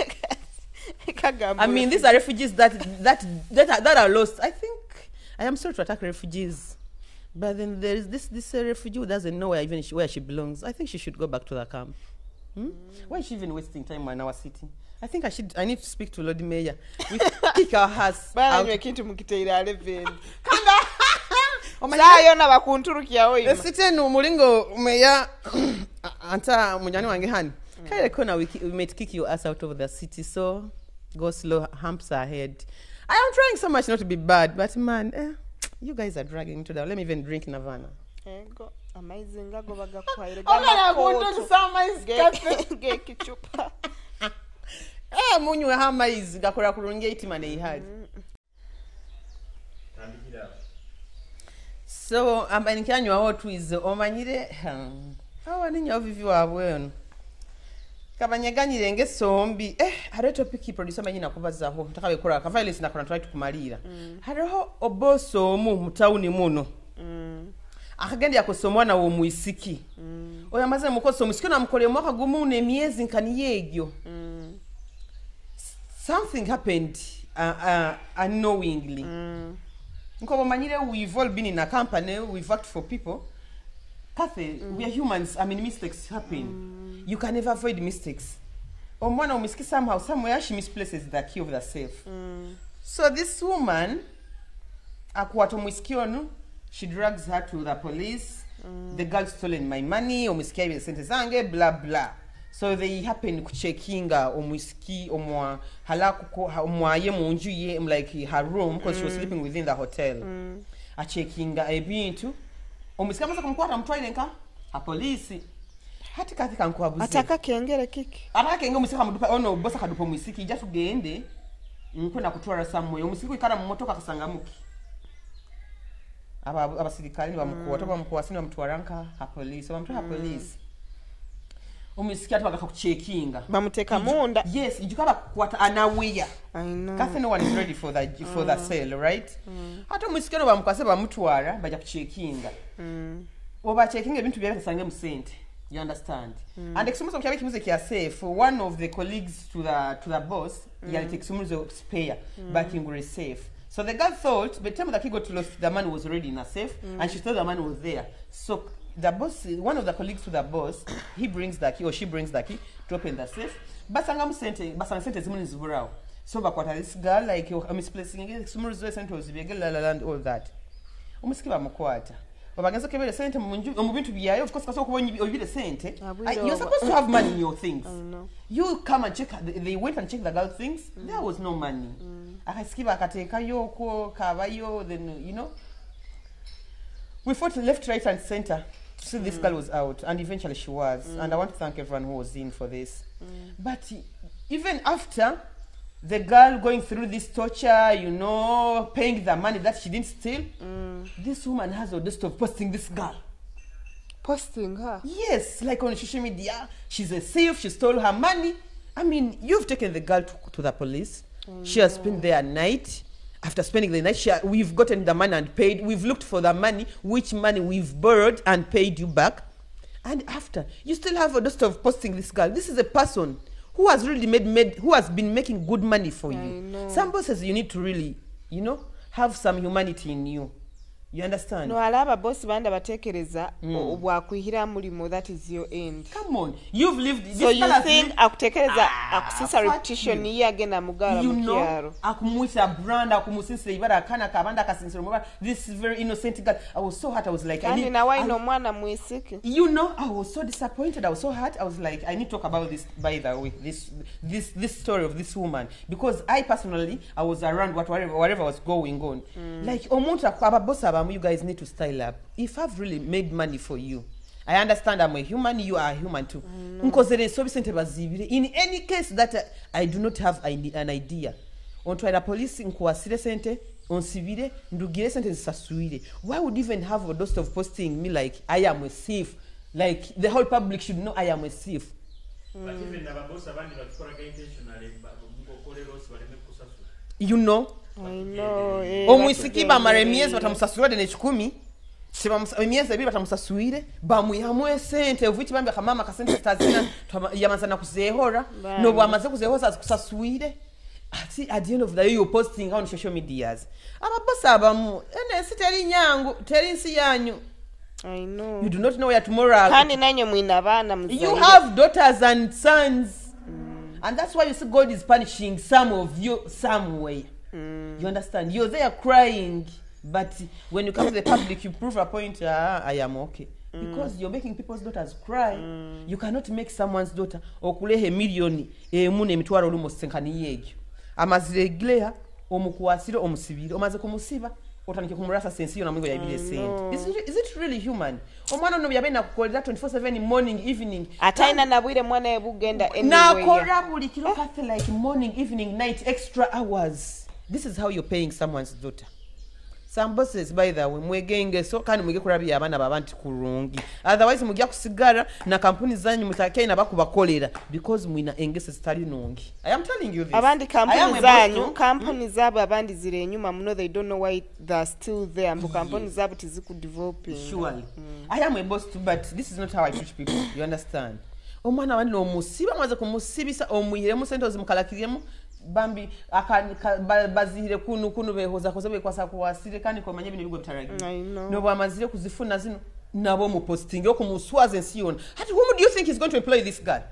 I mean, these are refugees that are lost. I think I am sorry to attack refugees, but then there is this refugee who doesn't know where even where she belongs. I think she should go back to the camp. Why is she even wasting time in our city? I think I need to speak to Lord Mayor. We kick our ass out.
Sayona bakunturukia Hoima.
Esite no mulingo mayor anta munyani wange hani. Kale kona we might kick your ass out of the city, so go slow, humps ahead. I am trying so much not to be bad, but man, you guys are dragging to down. Let me even drink Navana.
Ego amazing ago bagakwaire gekichupa.
Munywe amaizi gakora kurungi eitima neihali. So ambanikanywa twize omanyire awa ninyo vivi wabwe ono. Kabanyeganyire ngesombi hariho topic producer manyi nakubazaho ntakabikora ka violence nakora try tukumalira. Hariho oboso omu mu town muno. Akagenda yakosomwa na wo muisiki. Oyo amaze mukoso omusiki namukole mwaka gumu n'emyezi nkani yegyo. Something happened unknowingly. Nkobo manyire we've all been in a company, we've worked for people. Kathy, we are humans. I mean, mistakes happen. You can never avoid mistakes. Omwana omisiki somehow, somewhere she misplaces the key of the safe. So this woman, akwata omusiki ono, she drags her to the police. The girl stolen my money, omusiki aibye sente zange, blah, blah. So they happen kucheckinga omusiki, omwa, halakuko, omwaye munju ye, like her room, because she was sleeping within the hotel. Acheckinga ebintu. Omusiki amaze kumukwata amutwaire nka a police. Hati kathi kankuhabuze.
Ataka kengere kiki.
Ataka kengere omusiki kamudupa, ono bosa kadupa omusiki, ija tugende nkwenda kutwara somewhere. Omusiki kwikara mu motoka akasanga muki. Abasirikale nibamukwata, bamukwasa nibamutwara nka a police, bamutwara police. Omwisiki ati bagakucheckinga.
Bamuteeka munda.
Yes, ijuka bakukwata unaware.
I know.
Kathy, no one is ready for the sale, right? Ate omwisiki ono bamukwase, bamutwara, bajja kucheckinga. Obacheckinga ebintu byabe basange mu sente. You understand? And ekisumuzo kyabe kimuze kya safe. One of the colleagues to the boss yaleta ekisumuzo spare, bakingura safe. So the girl thought by the time the key got lost, the money was already in a safe, and she thought the money was there. So the boss, one of the colleagues to the boss, he brings the key or she brings the key to open the safe. Basangamu sente, basanga sente zimu niziburawo. So bakwata this girl like misplacing ekisumuzo, sente ozibyege la and all that. Omusiki bamukwata. Obagenza okebera sente mu nju, mu bintu byayo, of course kasobola kuba oyibire sente.
Abwire
You're
oba.
supposed to have money in your things.
Know.
You come and check, they went and checked the girl things, there was no money. Akasiki bakateekayo okwo kabayo, then we fought left, right and center to see this girl was out, and eventually she was. And I want to thank everyone who was in for this. But even after the girl going through this torture, paying the money that she didn't steal, this woman has the audacity of posting this girl.
Posting her.
Yes, like on social media, she's a thief, she stole her money. I mean, you've taken the girl to the police. She has spent there night. After spending the night, we've gotten the money and paid. We've looked for the money, which money we've borrowed and paid you back. And after, you still have a audacity of posting this girl. This is a person who has really made who has been making good money for you.
Know.
Some bosses, you need to really, have some humanity in you. You understand?
No, alaba bosi bandi batekereza bwakwihira mulimo, that is your end.
Come on, you've lived. This
So you
girl has
think akutekereza
Ah,
akusisa
fuck
reputation
you.
ye agenda mugala
you
mu
know
kyalo.
Akumwisa brand, akumusinsira ibara akana kabanda akasinsira omubala. This very innocent girl, I was so hurt. I was like, I
Kandi
need,
nawe ayina omwana mwisiki.
I was so disappointed. I was so hurt. I was like, I need to talk about this, by the way, this story of this woman, because I personally, I was around whatever was going on. Like, omuntu ababosi abamu, you guys need to style up. If I've really made money for you, I understand I'm a human, you are a human too. Nkozere ensobi, sente bazibire. In any case that I do not have an idea. Ontwalira police, nkuwasire sente, onsibire, ndugire sente nzisasuire. Why would you even have a dose of posting me like I am a thief? Like the whole public should know I am a thief.
But even ababosi abandi babikoraga intentionally, ng'okole loss baleme kusasula.
You know?
I know, eh,
Omwisiki bamara
batugendereye.
emyezi batamusasura nekikumi, emyezi 2 batamusasuire, bamwihamu esente ovuki bambi akamama kasente tazina yamaza nakuzehora.
Bambi.
Nobwamaze kuzehoza azikusasuire. Ati at the end of the day you're posting on social medias. Ababosi abamu, eno ensi teri nyangu, teri nsi yanyu.
I know.
You do not know where tomorrow.
Kandi nanywe mwina abaana
You
muzaire.
have daughters and sons, and that's why you see God is punishing some of you somewhere. You understand? You're there crying, but when you come to the public, you prove a point. Ah, I am okay, because you're making people's daughters cry. You cannot make someone's daughter okuleha emiliyoni emu n'emitwalo olumu senkaniyo egyo amazire egileha omukwasire omusibire omaze kumusiba otandike kumurasa sensi yona mwigo yabire sente. Is it really human? Omwana ono yabe nakukolera 24/7, morning, evening.
Ate alina nabwire mwana we bugenda anywhere.
Nakora buli kiro, Kathy, like morning, evening, night, extra hours. This is how you're paying someone's daughter. Some bosses, by the way, mwegengeso kandi mwige kurabya abaana babantu kurungi, otherwise mujja kusigara na kampuni zanyu mutakaina bakubakolera because mwina engeso zitali nungi. I am telling you this.
Abandi
I am
kampuni
a boss
zanyu
too.
Kampuni zaabwe abandi ziri enyuma muno. They don't know why they're still there, mbu kampuni zaabwe tezikudeveloping.
Surely I am a boss too, but this is not how I teach people. You understand? Omwana wandi nomusiba, maze kumusibisa omwihiremu sente ozimukalakiremu bambi bazihire kunu kunu behozakoze bekwasa kuwasire kandi komanye bino ebigwa bitaragiye.
I know.
Nobwamazire kuzifuna zino nabo mupostinge okumuswaza ensi yona. Ati whom do you think is going to employ this girl?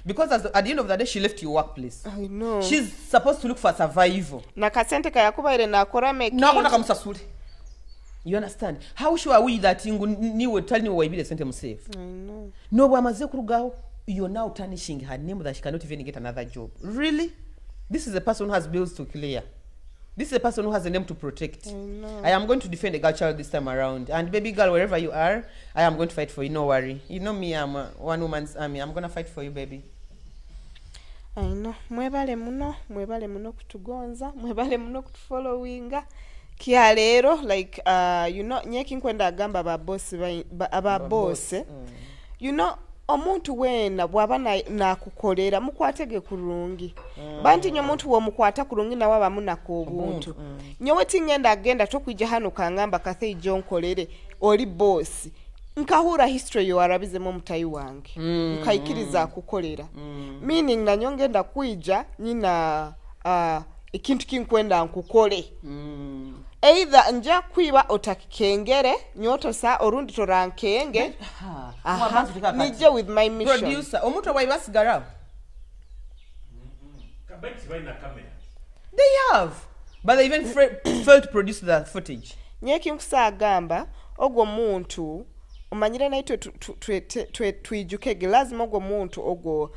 Because at the end of the day she left your workplace.
I know.
She's supposed to look for survival.
Nakasente kayakubaire nakora
Nako nakamusasule. You understand? How sure are we that ngu niwe tali niwe waibire sente musafe? Nobwamaze kurugaho, you're now tarnishing her name that she cannot even get another job. Really? This is a person who has bills to clear. This is a person who has a name to protect. I am going to defend the girl child this time around. And baby girl, wherever you are, I am going to fight for you. No worry. You know me, I'm a one woman's army. I'm going to fight for you, baby.
I know. Mwebale muno, mwebale muno kutugonza, mwebale muno kutufollowinga kya leero. Like you know, nyekinkwenda agamba ababosi ababosi you know. Omuntu weena bw'aba nakukolera mukwatege kurungi. Banti nyo omuntu womukwata kurungi nawe aba munaka obuntu. Nyowe tingenda agenda tokwija hano kangamba Kathe ijo nkolere oli boss. Nkahura history yowarabizemu omutayi wange. Nkaikiriza kukolera. Meaning nanyo ngenda kwija nyina ekintu kinkwenda nkukole. Either nja kwiba otakikengere nyotosa orundi torankenge. Nije with my mission.
Producer, omuntu waibasigara. They have, but they even failed to produce the footage.
Nyeki nkusagamba ogwo muntu omanyire naitwe twijukege lazima ogwo muntu ogwo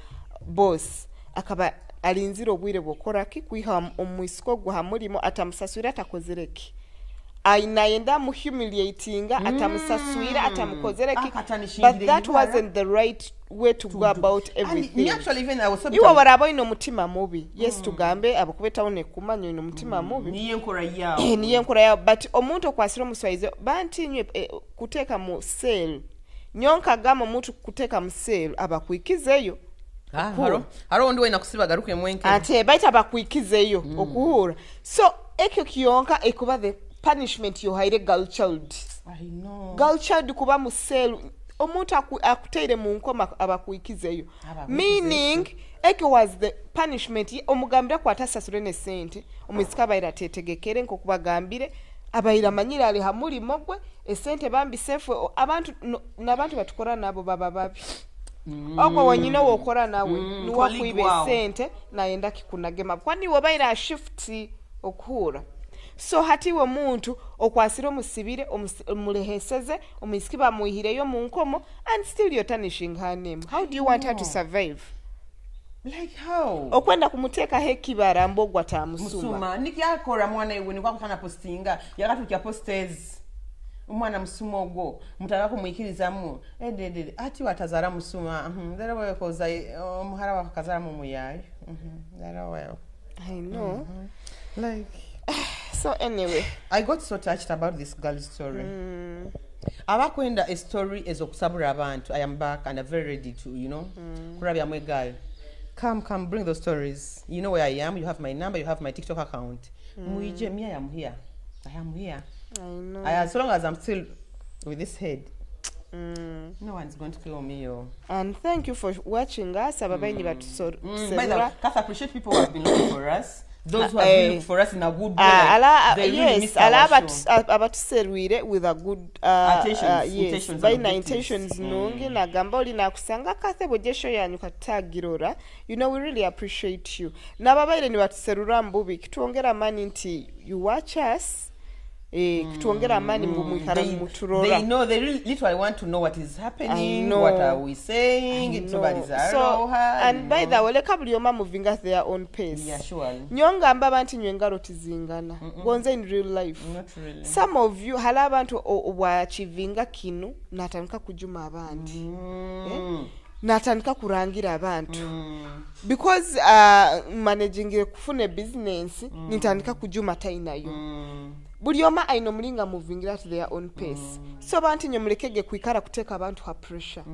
boss akaba alinzira obwire bwokoraki kwiha omwisiko gwa hamulimo atamusaswira atakozereki. Ainayenda muhumiliatinga atamusaswira atamukozereki. But that wasn't the right way to go about everything. Iwe waraba ino mutima mubi. Yes, tugambe abakubeta one kumanya ino mutima mubi.
Niye nkora yao.
Niye nkora yao. But omuntu okwasira omuswaize banti nywe kuteka mu sale. Nyonka gama omuntu kuteka mu sale abakwikizeyo.
Haro ondi wena kusiba garuke mwenke.
Ate baita abakwikizeyo okuhura. So ekyo kiyonka ekuba the punishment you haire girl child.
I know.
Girl child kuba mu sale omuntu akuteire mu nkoma abakuikizeyo. Meaning ekyo was the punishment omugambira kwatasasure ne sente omuzika bayira tetegekere nko kubagambire abayira manyira ali hamuli mogwe esente bambi sefwe abantu nabantu batukora nabo baba babi. Ogwo wonyina wokora nawe nuwa kuibe sente naenda kikunagema kwani wabayira shift okuhura. So hatiwe muntu okwasira omusibire omuleheseze omisikiba muihireyo mu nkomo and still you're tarnishing her name. How do you want her to survive?
Like how?
Okwenda kumuteka hekibara mbogwa ta musuma.
Nikiyakora mwana iwe nikwa kutana postinga yakatukia posters. Umwana musuma ogwo mutaka kumwikirizamu edede ati watazara musuma. Ndero wewe koza omuhara wakazara mu muyayo. Ndero wewe.
I know.
Like
so anyway,
I got so touched about this girl's story. Abakwenda a story ezokusabura abantu. I am back and I'm very ready to, you know. Kurabya mwe girl. Come bring those stories. You know where I am. You have my number, you have my TikTok account. Muije me, I am here. I am here.
I know.
As long as I'm still with this head. No one's going to kill me. Yo.
And thank you for watching us. Ababaini
By the way, Kath, appreciate people who have been looking for us. Those who have been looking for us in a good way. Like, they really miss our show.
Abatuserwire with a good
intentions.
Baina intentions nungi nagamba oli nakusanga Kathe bw'ojja show yanyu katagirora. You know we really appreciate you. N'ababaire ni batuserura mbubi kitwongera amani nti you watch us. Kitwongera amani mbu mwikara muturora.
They know, they really literally want to know what is happening, what are we saying, nobody's
so, and by the way, leka buli omu moving at their own pace.
Yeah, surely.
Nyonga mba abantu nywe engalo tizingana. Gonze in real life.
Not really.
Some of you hala abantu obwachivinga kinu natandika kujuma abandi. Natandika kurangira abantu. Because managing kufuna business nitandika kujuma tainayo. Buli omu ayina omulinga moving at their own pace. So abantu nyo mulekege kuikara kuteka abantu ha pressure.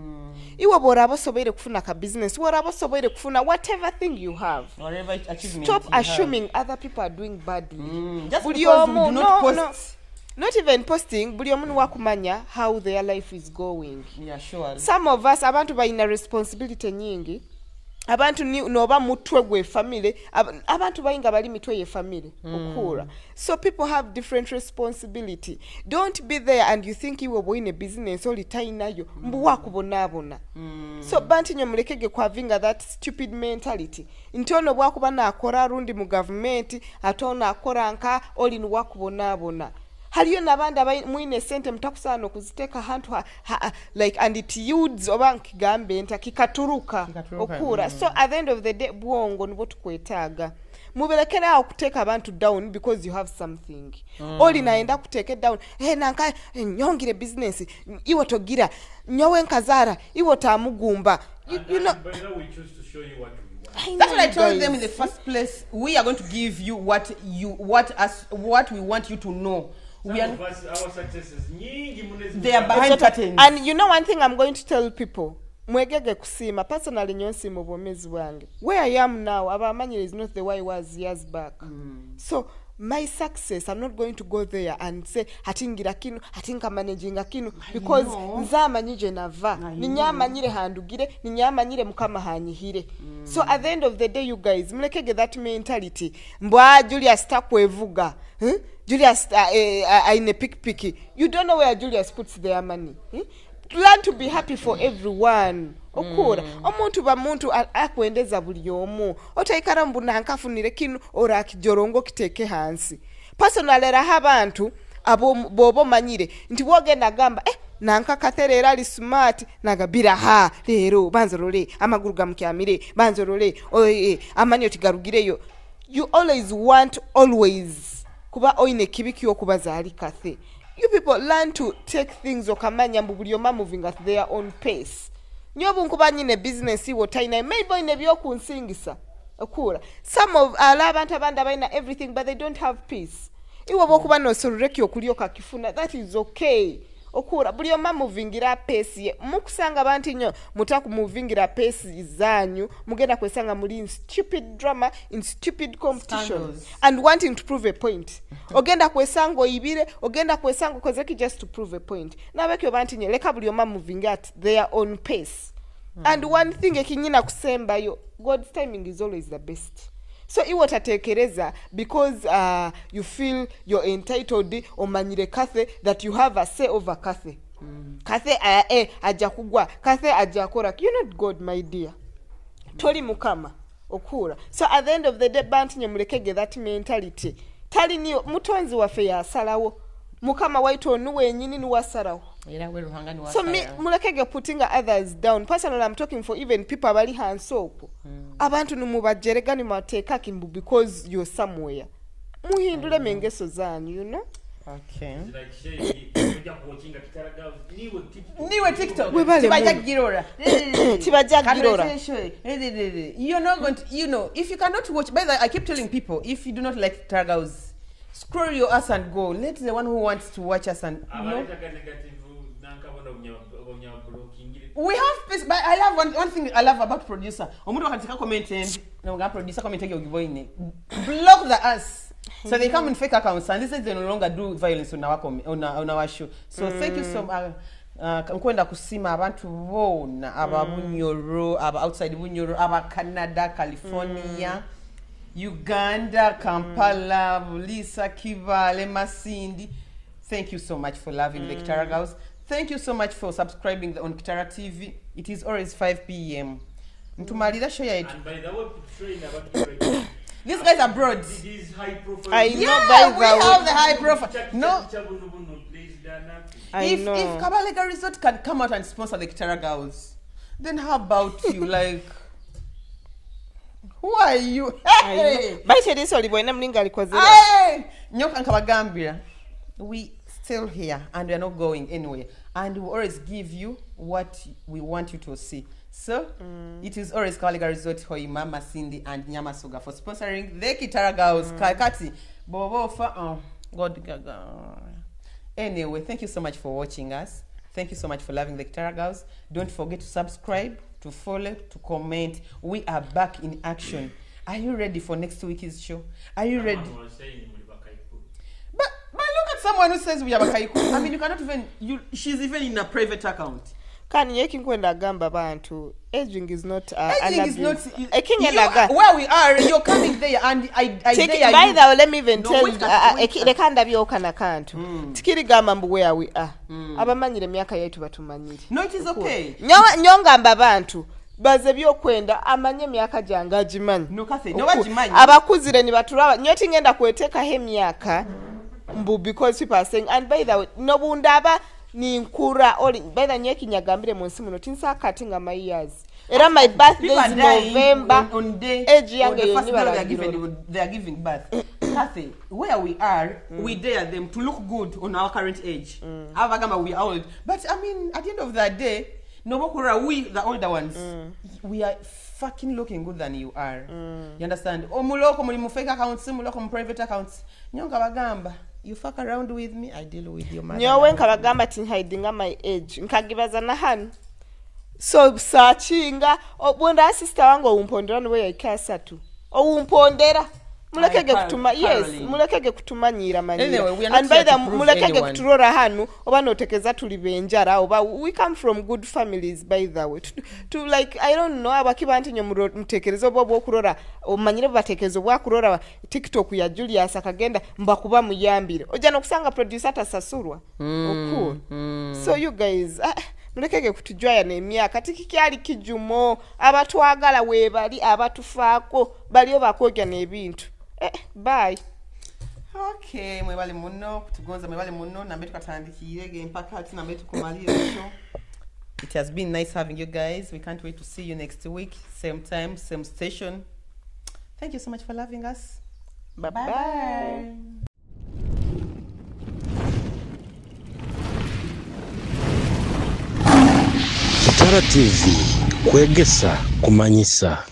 Iwe bw'oraba osoboire kufuna ka business, bw'oraba osoboire kufuna whatever thing you have.
Whatever achievement.
Stop assuming other people are doing badly.
Just because we do not post.
No. Not even posting, buli omu niwakumanya how their life is going.
Yeah, sure.
Some of us abantu balina responsibility nyingi. Abantu noba mutwe gwe family, abantu bayinga bali mitwe ye family okura. So people have different responsibility. Don't be there and you think iwe boyine business oli tainayo mbu wakubonabona. So banti nyo mulekege kwavinga that stupid mentality. Ntono bwakuba nakora rundi mu government atona akora nka oli niwakubonabona. Haliyo nabandi mwine sente mutakusana okuziteka hantu like and it yields oba nkigambe nti kikaturuka okura. So at the end of the day bwongo nibwo tukwetaaga. Muberekere awo kuteka abantu down because you have something. Oli naenda kuteke down. Hey, nanka nyongire business iwe togira nyowe nkazara iwe tamugumba. You know,
but now we choose to show you what we want.
That's what I told them in the first place. We are going to give you what we want you to know.
We are, our successes, they
are behind curtains.
And you know one thing I'm going to tell people. Mwegege kusiima. Personally, nyo nsiima obwomeezi bwange. Where I am now, abamanyire, is not the way I was years back. So my success, I'm not going to go there and say ati ngira kinu, ati nkamanaginga kinu, because nze amanyi gye nava, ninye amanyire handugire, ninye amanyire Mukama hanyihire. So at the end of the day, you guys mulekege that mentality mbwa Julius takwevuga, Julius aine pikipiki. You don't know where Julius puts their money, Learn to be happy for everyone. Okura omuntu ba muntu akwendeza buli omu. Otaikara mbu nankafunire kinu ora kijorongo kiteke hansi. Personally, era abantu abo bobo manyire nti wogenda gamba nanka katerera ali smart nagabira ha lero banzorole amaguru gamukyamire banzorole oye amanyo tigarugireyo. You always want always kuba oine kibiki okubaza ali kathe. You people learn to take things okamanya mbu buli omu moving at their own pace. Nyobu nkuba nyine business iwo taina maybe oine byokunsingisa okura. Some of ala abantu abandi abalina everything but they don't have peace. Iwo bokuba nosororeki okulyoka kifuna, that is okay. Okura buli omu muvingira pace ye. Mukusanga abantu nnyo mutaku-muvingira pace zanyu, mugenda kwesanga muli in stupid drama, in stupid competition.
Scandals.
And wanting to prove a point. Ogenda kwesanga oyibire, ogenda kwesanga okozeki just to prove a point. Nabekyo bantu nnyo leka buli omu muvinga at their own pace. And one thing ekinyina kusembayo, God's timing is always the best. So iwo tatekereza because you feel you're entitled omanyire Kathe that you have a say over Kathe. Kathe aja kugwa, Kathe aja kora. You're not God, my dear. Toli mukama okura. So at the end of the day, bantu nye mulekege that mentality. Tali niyo mutonzi waffe yasalawo. Mukama waitu onu wenyini niwasalawo.
Era we Ruhanga ni
So me
wasalawo.
Mulekege putting others down. Personally, I'm talking for even people abali hansi okwo. Abantu nimubajerega nimubateeka kimbu because you're somewhere. Muhindule mengeso zanyu, you know?
Okay.
Like saying, ojja kuwatchinga Kitara Girls, niwe TikTok.
Niwe TikTok.
Webale
Tibajja
muno.
girora.
Tibajja girora.
You're not going to, you know, if you cannot watch, by the way, I keep telling people, if you do not like Kitara Girls, scroll your ass and go. Let the one who wants to watch us and, you know.
Abaletaga negative, nankabona obunya blocking.
We have peace, but I love one thing I love about producer. Omuntu akatika comment and no, nga producer comment yake ogiboine. Block the ass. So they come in fake accounts and this is they no longer do violence on our on our show. So thank you so much. Nkwenda kusima abantu bona aba Bunyoro, aba outside Bunyoro, aba Canada, California, Uganda, Kampala, Bulisa, Kibale, Masindi. Thank you so much for loving the Kitara Girls. Thank you so much for subscribing on Kitara TV. It is always 5 p.m. Ntumalira show yaitu.
And by the way, train abantu.
These guys are broads.
These high profile.
I know,
Yeah,
by
we
the way.
have the high profile. No,
Chabuno buno, please, Dana.
I
if
know.
if Kabalega Resort can come out and sponsor the Kitara Girls, then how about you? Like, who are you?
I know.
Hey!
Baite eriiso olibwine mulinga likozera.
Hey! Nyoka nkabagambira. We still here and we are not going anywhere. And we always give you what we want you to see. So it is always Kabalega Resort, Hoima, Masindi, and Nyamasuga for sponsoring the Kitara Girls. Kakati, Bobo, fa, oh, God, God, God. Anyway, thank you so much for watching us. Thank you so much for loving the Kitara Girls. Don't forget to subscribe, to follow, to comment. We are back in action. Are you ready for next week's show? Are you ready?
Someone was saying muli bakaiku.
But look at someone who says we are bakaiku. I mean, you cannot even. You she's even in a private account.
Kani ye kinkwenda agamba bantu aging is not
Aging
an
is not.
abuse.
You,
Ekingenda
where we are, you're coming there, and I dare
by
you.
the way, let me even
No,
tell
wait,
you,
wait.
leka ndabyoka nakantu tikirigamba mbu where we are, abamanyire emyaka yaitu batumanyire.
No, it is okay.
Nyo ngamba abantu baze byokwenda amanye emyaka gyange agimanyi.
No, Kathy, no, agimanyi.
Abakuzire nibatulaba nyo tingenda kweteekaho emyaka mbu because people are saying. And by the way, nobundaba ninkura oli by the nyo ekinyagambire mu nsi muno tinsaakati nga my years era my birthday
People
is
are dying
November
on day
age
on
yange
the first day they are
yonni.
given they are giving birth. Kathy, where we are, we dare them to look good on our current age. Abagamba we are old, but I mean, at the end of the day, Nobokura, we the older ones, we are fucking looking good than you are. You understand? Omuloko muli mu fake accounts, muloko mu private accounts. Nyonga bagamba, you fuck around with me, I deal with your mother.
Nyowe nkabagamba tinhidinga my age nkagibaza na hano. So sakinga bwenda sister wange owumpondera niwe yaika 3 owumpondera mulekege
Aye,
kutuma yes,
Caroline.
mulekege kutumanyira manyira.
Anyway, we are not
And by
here
the
to prove
mulekege
anyone.
kuturora hanu oba notekeza tuli benjara oba we come from good families, by the way. To like, I don't know, abakiba nti nyo mutekereza oba obwokurora omanyire batekereza obwakurora TikTok ya Julius akagenda mbakuba muyambire ojja nokusanga producer tasasurwa okul. So you guys, mulekege kutujwaya n'emyaka tikikyali kijumo. Abatwagala weebali, abatufaako baliyo bakwogya n'ebintu. Bye.
Okay, mwebale muno kutugonza, mwebale muno nambe tukatandikire empaka ati nambe tukumalire ekyo. It has been nice having you guys. We can't wait to see you next week, same time, same station. Thank you so much for loving us.
Bye bye.
Kitara TV, kwegesa, kumanyisa.